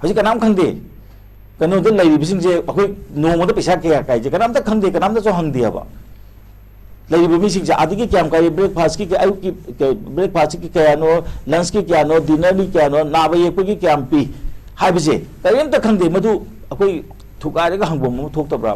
ꯍꯧꯖꯤꯛ ꯀꯅꯥꯝ ꯈꯪꯗꯦ꯫ ꯀꯩꯅꯣꯗ ꯂꯩꯔꯤꯕꯁꯤꯡꯁꯦ ꯑꯩꯈꯣꯏ ꯅꯣꯡꯃꯗ ꯄꯩꯁꯥ ꯀꯌꯥ ꯀꯥꯏꯁꯦ ꯀꯅꯥꯝꯇ ꯈꯪꯗꯦ, ꯀꯅꯥꯝꯇꯁꯨ ꯍꯪꯗꯦ ꯍꯥꯏꯕ꯫ ꯂꯩꯔꯤꯕ ꯃꯤꯁꯤꯡꯁꯦ ꯑꯗꯒꯤ ꯀꯌꯥꯝ ꯀꯥꯏ, breakfastꯀꯤ ꯀ-, ꯑꯌꯨꯛꯀꯤ ꯀ-, breakfastꯀꯤ ꯀꯌꯥꯅꯣ, lunchꯀꯤ ꯀꯌꯥꯅꯣ, dinnerꯒꯤ ꯀꯌꯥꯅꯣ, ꯅꯥꯕ ꯌꯦꯛꯄꯒꯤ ꯀꯌꯥꯝ ꯄꯤ ꯍꯥꯏꯕꯁꯦ ꯀꯔꯤꯝꯇ ꯈꯪꯗꯦ꯫ ꯃꯗꯨ ꯑꯩꯈꯣꯏ ꯊꯨꯒꯥꯏꯔꯒ ꯍꯪꯐꯝ ꯑꯃ ꯊꯣꯛꯇꯕ꯭ꯔꯥ?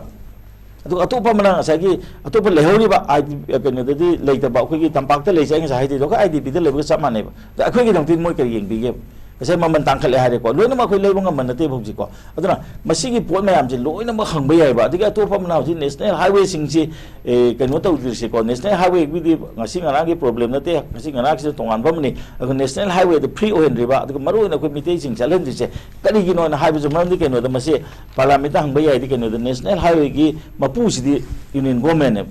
ꯑꯗꯨꯒ ꯑꯇꯣꯞꯄ ꯑꯃꯅ ꯉꯁꯥꯏꯒꯤ ꯑꯇꯣꯞꯄ ꯂꯩꯍꯧꯔꯤꯕ ꯑꯥꯏ ꯗꯤ, ꯀꯩꯅꯣꯗꯗꯤ ꯂꯩꯇꯕ, ꯑꯩꯈꯣꯏꯒꯤ ꯇꯝꯄꯥꯛꯇ ꯂꯩꯁꯦ ꯑꯩ ꯉꯁꯥꯏ ꯍꯥꯏꯗꯣꯏꯗꯣ ꯑꯩꯈꯣꯏ I D Pꯗ ꯂꯩꯕꯒ ꯆꯞ ꯃꯥꯟꯅꯩꯕ꯫ ꯑꯗ ꯑꯩꯈꯣꯏꯒꯤꯗꯃꯛꯇꯗꯤ ꯃꯣꯏ ꯀꯔꯤ ꯌꯦꯡꯕꯤꯒꯦꯕ? ꯉꯁꯥꯏ ꯃꯃꯜ ꯇꯥꯡꯈꯠꯂꯦ ꯍꯥꯏꯔꯦꯀꯣ, ꯂꯣꯏꯅꯃꯛ ꯑꯩꯈꯣꯏ ꯂꯩꯕ ꯉꯝꯕ ꯅꯠꯇꯦꯕ ꯍꯧꯖꯤꯛꯀꯣ꯫ ꯑꯗꯨꯅ ꯃꯁꯤꯒꯤ ꯄꯣꯠ ꯃꯌꯥꯝꯁꯦ ꯂꯣꯏꯅꯃꯛ ꯍꯪꯕ ꯌꯥꯏꯕ꯫ ꯑꯗꯒꯤ ꯑꯇꯣꯞꯄ ꯑꯃꯅ ꯍꯧꯖꯤꯛ national highwayꯁꯤꯡꯁꯤ, ꯑꯦ, ꯀꯩꯅꯣ ꯇꯧꯗ꯭ꯔꯤꯁꯦꯀꯣ, national highwayꯒꯤꯗꯤ ꯉꯁꯤ ꯉꯔꯥꯡꯒꯤ problem ꯅꯠꯇꯦ, ꯉꯁꯤ ꯉꯔꯥꯡꯁꯤꯗ ꯇꯣꯉꯥꯟꯕ ꯑꯃꯅꯤ꯫ ꯑꯗꯨꯒ national highwayꯗ free ꯑꯣꯏꯍꯟꯗ꯭ꯔꯤꯕ, ꯑꯗꯨꯒ ꯃꯔꯨꯑꯣꯏꯅ ꯑꯩꯈꯣꯏ ꯃꯤꯇꯩꯁꯤꯡ ꯆꯠꯍꯟꯗ꯭ꯔꯤꯁꯦ ꯀꯔꯤꯒꯤꯅꯣꯅ ꯍꯥꯏꯕꯁꯦ, ꯃꯔꯝꯗꯤ ꯀꯩꯅꯣꯗ ꯃꯁꯤ parliamentꯇ ꯍꯪꯕ ꯌꯥꯏꯗꯤ ꯀꯩꯅꯣꯗ national highwayꯒꯤ ꯃꯄꯨꯁꯤꯗꯤ union governmentꯅꯦꯕ꯫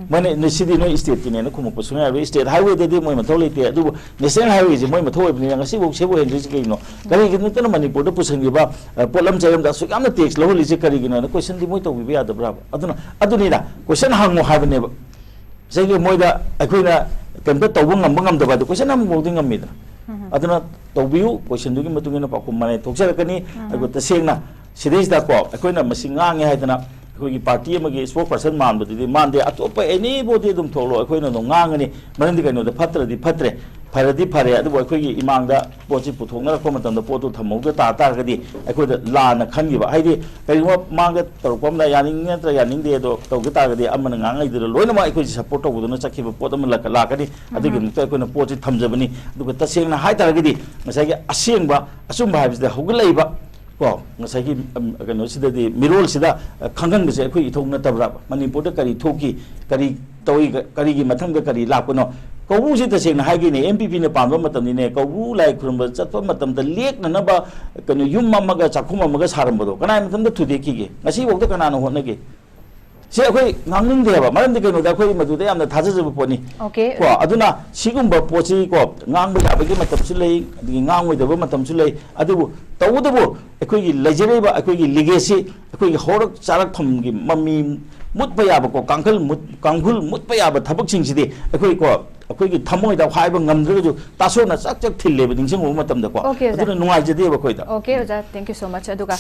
ꯃꯣꯏꯅ ꯅ-, "ꯁꯤꯗꯤ ꯅꯣꯏ ꯁ꯭ꯇꯦꯠꯀꯤꯅꯦꯅ" ꯈꯨꯝꯃꯛꯄ ꯁꯨꯡꯌꯥ ꯌꯥꯔꯣꯏ꯫ ꯁ꯭ꯇꯦꯠ ꯍꯥꯏꯋꯦꯗꯗꯤ ꯃꯣꯏ ꯃꯊꯧ ꯂꯩꯇꯦ, ꯑꯗꯨꯕꯨ ꯅꯦꯁꯅꯦꯜ ꯍꯥꯏꯋꯦꯁꯦ ꯃꯣꯏ ꯃꯊꯧ ꯑꯣꯏꯕꯅꯤꯅ ꯉꯁꯤꯐꯥꯎ ꯁꯦꯞ ꯑꯣꯏꯍꯟꯗ꯭ꯔꯤꯁꯤ ꯀꯩꯒꯤꯅꯣ? ꯀꯔꯤꯒꯤꯅꯣ ꯅꯠꯇꯅ ꯃꯅꯤꯄꯨꯔꯗ ꯄꯨꯁꯟꯈꯤꯕ, ꯑ, ꯄꯣꯠꯂꯝ ꯆꯩꯔꯝꯗ ꯑꯁꯨꯛ ꯌꯥꯝꯅ ꯇꯦꯛꯁ ꯂꯧꯍꯜꯂꯤꯁꯦ ꯀꯔꯤꯒꯤꯅꯣ ꯍꯥꯏꯅ ꯀꯣꯏꯁꯟꯗꯤ ꯃꯣꯏ ꯇꯧꯕꯤꯕ ꯌꯥꯗꯕ꯭ꯔꯥꯕ? ꯑꯗꯨꯅ, ꯑꯗꯨꯅꯤꯅ ꯀꯣꯏꯁꯟ ꯍꯪꯉꯣ ꯍꯥꯏꯕꯅꯦꯕ꯫ ꯉꯁꯥꯏꯒꯤ ꯃꯣꯏꯗ ꯑꯩꯈꯣꯏꯅ ꯀꯩꯝꯇ ꯇꯧꯕ ꯉꯝꯕ ꯉꯝꯗꯕ ꯑꯗꯨ ꯀꯣꯏꯁꯟ ꯑꯃꯐꯥꯎꯗꯤ ꯉꯝꯃꯤꯗꯅ꯫ ꯑꯗꯨꯅ ꯇꯧꯕꯤꯌꯨ, ꯀꯣꯏꯁꯟꯗꯨꯒꯤ ꯃꯇꯨꯡ ꯏꯟꯅ ꯄꯥꯎꯈꯨꯝ ꯃꯔꯥꯏ ꯊꯣꯛꯆꯔꯛꯀꯅꯤ꯫ ꯑꯗꯨꯒ ꯇꯁꯦꯡꯅ ꯁꯤꯗꯩꯁꯤꯗꯀꯣ ꯑꯩꯈꯣꯏꯅ ꯃꯁꯤ ꯉꯥꯡꯉꯦ ꯍꯥꯏꯗꯅ ꯑꯩꯈꯣꯏꯒꯤ ꯄꯥꯔꯇꯤ ꯑꯃꯒꯤ ꯏꯁꯄꯣꯛ ꯄꯔꯁꯟ ꯃꯥꯟꯕꯗꯨꯗꯤ ꯃꯥꯟꯗꯦ꯫ ꯑꯇꯣꯞꯄ ꯑꯦꯅꯤꯕꯣꯗꯤ ꯑꯗꯨꯝ ꯊꯣꯛꯂꯣ, ꯑꯩꯈꯣꯏꯅ ꯑꯗꯨꯝ ꯉꯥꯡꯒꯅꯤ꯫ ꯃꯔꯝꯗꯤ ꯀꯩꯅꯣꯗ ꯐꯠꯇ꯭ꯔꯗꯤ ꯐꯠꯇ꯭ꯔꯦ, ꯐꯔꯗꯤ ꯐꯔꯦ꯫ ꯑꯗꯨꯕꯨ ꯑꯩꯈꯣꯏꯒꯤ ꯏꯃꯥꯡꯗ ꯄꯣꯠꯁꯤ ꯄꯨꯊꯣꯛꯅꯔꯛꯄ ꯃꯇꯝꯗ ꯄꯣꯠꯇꯨ ꯊꯝꯍꯧꯗ ꯇꯥ ꯇꯥꯔꯒꯗꯤ ꯑꯩꯈꯣꯏꯗ ꯂꯥꯟꯅ ꯈꯟꯈꯤꯕ꯫ ꯍꯥꯏꯗꯤ ꯀꯔꯤꯒꯨꯝꯕ ꯃꯥꯡꯗ ꯇꯧꯔꯛꯄ ꯑꯃꯗ ꯌꯥꯅꯤꯡꯉꯤ ꯅꯠꯇ꯭ꯔꯒ ꯌꯥꯅꯤꯡꯗꯦ ꯑꯗꯣ ꯇꯧꯒꯦ ꯇꯥꯔꯒꯗꯤ ꯑꯃꯅ ꯉꯥꯡꯉꯩꯗꯨꯗ ꯂꯣꯏꯅꯃꯛ ꯑꯩꯈꯣꯏꯁꯦ ꯁꯞꯄꯣꯔꯠ ꯇꯧꯕꯗꯨꯅ ꯆꯠꯈꯤꯕ ꯄꯣꯠ ꯑꯃ ꯂꯥꯛꯀ-, ꯂꯥꯛꯀꯅꯤ꯫ ꯑꯗꯨꯒꯤꯗꯃꯛꯇ ꯑꯩꯈꯣꯏꯅ ꯄꯣꯠꯁꯤ ꯊꯝꯖꯕꯅꯤ꯫ ꯑꯗꯨꯒ ꯇꯁꯦꯡꯅ ꯍꯥꯏ ꯇꯥꯔꯒꯗꯤ ꯉꯁꯥꯏꯒꯤ ꯑꯁꯦꯡꯕ ꯑꯆꯨꯝꯕ ꯍꯥꯏꯕꯁꯤꯗ ꯍꯧꯒꯠꯂꯛꯏꯕ ꯀꯣ, ꯉꯁꯥꯏꯒꯤ, ꯎꯝ, ꯀꯩꯅꯣꯁꯤꯗꯗꯤ, ꯃꯤꯔꯣꯜꯁꯤꯗ, ꯑ, ꯈꯪꯍꯟꯕꯁꯦ ꯑꯩꯈꯣꯏ ꯏꯊꯧ ꯅꯠꯇꯕ꯭ꯔꯥ? ꯃꯅꯤꯄꯨꯔꯗ ꯀꯔꯤ ꯊꯣꯛꯈꯤ, ꯀꯔꯤ ꯇꯧꯏ, ꯀꯔꯤꯒꯤ ꯃꯊꯪꯗ ꯀꯔꯤ ꯂꯥꯛꯄꯅꯣ? ꯀꯧꯕ꯭ꯔꯨꯁꯤ ꯇꯁꯦꯡꯅ ꯍꯥꯏꯒꯦꯅꯦ, ꯑꯦꯝ ꯄꯤ ꯄꯤꯅ ꯄꯥꯟꯕ ꯃꯇꯝꯅꯤꯅꯦ, ꯀꯧꯕ꯭ꯔꯨ ꯂꯥꯏ ꯈꯨꯔꯨꯝꯕ ꯆꯠꯄ ꯃꯇꯝꯗ ꯂꯦꯛꯅꯅꯕ ꯀꯩꯅꯣ ꯌꯨꯝ ꯑꯃꯒ ꯆꯥꯛꯈꯨꯝ ꯑꯃꯒ ꯁꯥꯔꯝꯕꯗꯣ ꯀꯅꯥꯏ ꯃꯇꯝꯗ ꯊꯨꯗꯦꯛꯈꯤꯒꯦ? ꯉꯁꯤꯐꯥꯎꯗ ꯀꯅꯥꯅ ꯍꯣꯠꯅꯒꯦ? ꯁꯤ ꯑꯩꯈꯣꯏ ꯉꯥꯡꯅꯤꯡꯗꯦꯕ, ꯃꯔꯝꯗꯤ ꯀꯩꯅꯣꯗ ꯑꯩꯈꯣꯏ ꯃꯗꯨꯗ ꯌꯥꯝꯅ ꯊꯥꯖꯖꯕ ꯄꯣꯠꯅꯤ꯫ Okay. ꯀꯣ, ꯑꯗꯨꯅ ꯁꯤꯒꯨꯝꯕ ꯄꯣꯠꯁꯤ ꯀꯣ, ꯉꯥꯡꯕ ꯌꯥꯕꯒꯤ ꯃꯇꯝꯁꯨ ꯂꯩ, ꯑꯗꯒꯤ ꯉꯥꯡꯉꯣꯏꯗꯕ ꯃꯇꯝꯁꯨ ꯂꯩ꯫ ꯑꯗꯨꯕꯨ ꯇꯧꯕꯇꯕꯨ ꯑꯩꯈꯣꯏꯒꯤ ꯂꯩꯖꯔꯤꯕ ꯑꯩꯈꯣꯏꯒꯤ ꯂꯤꯒꯦꯁꯤ, ꯑꯩꯈꯣꯏꯒꯤ ꯍꯧꯔꯛ ꯆꯥꯔꯛꯐꯝꯒꯤ ꯃꯃꯤ ꯃꯨꯠꯄ ꯌꯥꯕꯀꯣ, ꯀꯥꯡꯈꯜ ꯃꯨꯠ-, ꯀꯥꯡꯈꯨꯜ ꯃꯨꯠꯄ ꯌꯥꯕ ꯊꯕꯛꯁꯤꯡꯁꯤꯗꯤ ꯑꯩꯈꯣꯏ ꯀꯣ, ꯑꯩꯈꯣꯏꯒꯤ ꯊꯃꯣꯏꯗ ꯍꯥꯏꯕ ꯉꯝꯗ꯭ꯔꯒꯁꯨ ꯇꯥꯁꯣꯟꯅ ꯆꯥꯛ ꯆꯥꯛ ꯊꯤꯜꯂꯦꯕ ꯅꯤꯡꯁꯤꯡꯉꯨꯕ ꯃꯇꯝꯗꯀꯣ꯫ Okay, ꯑꯣꯖꯥ꯫ ꯑꯗꯨꯅ ꯅꯨꯡꯉꯥꯏꯖꯗꯦꯕ ꯑꯩꯈꯣꯏꯗ꯫ Okay, ꯑꯣꯖꯥ, thank you so much. ꯑꯗꯨꯒ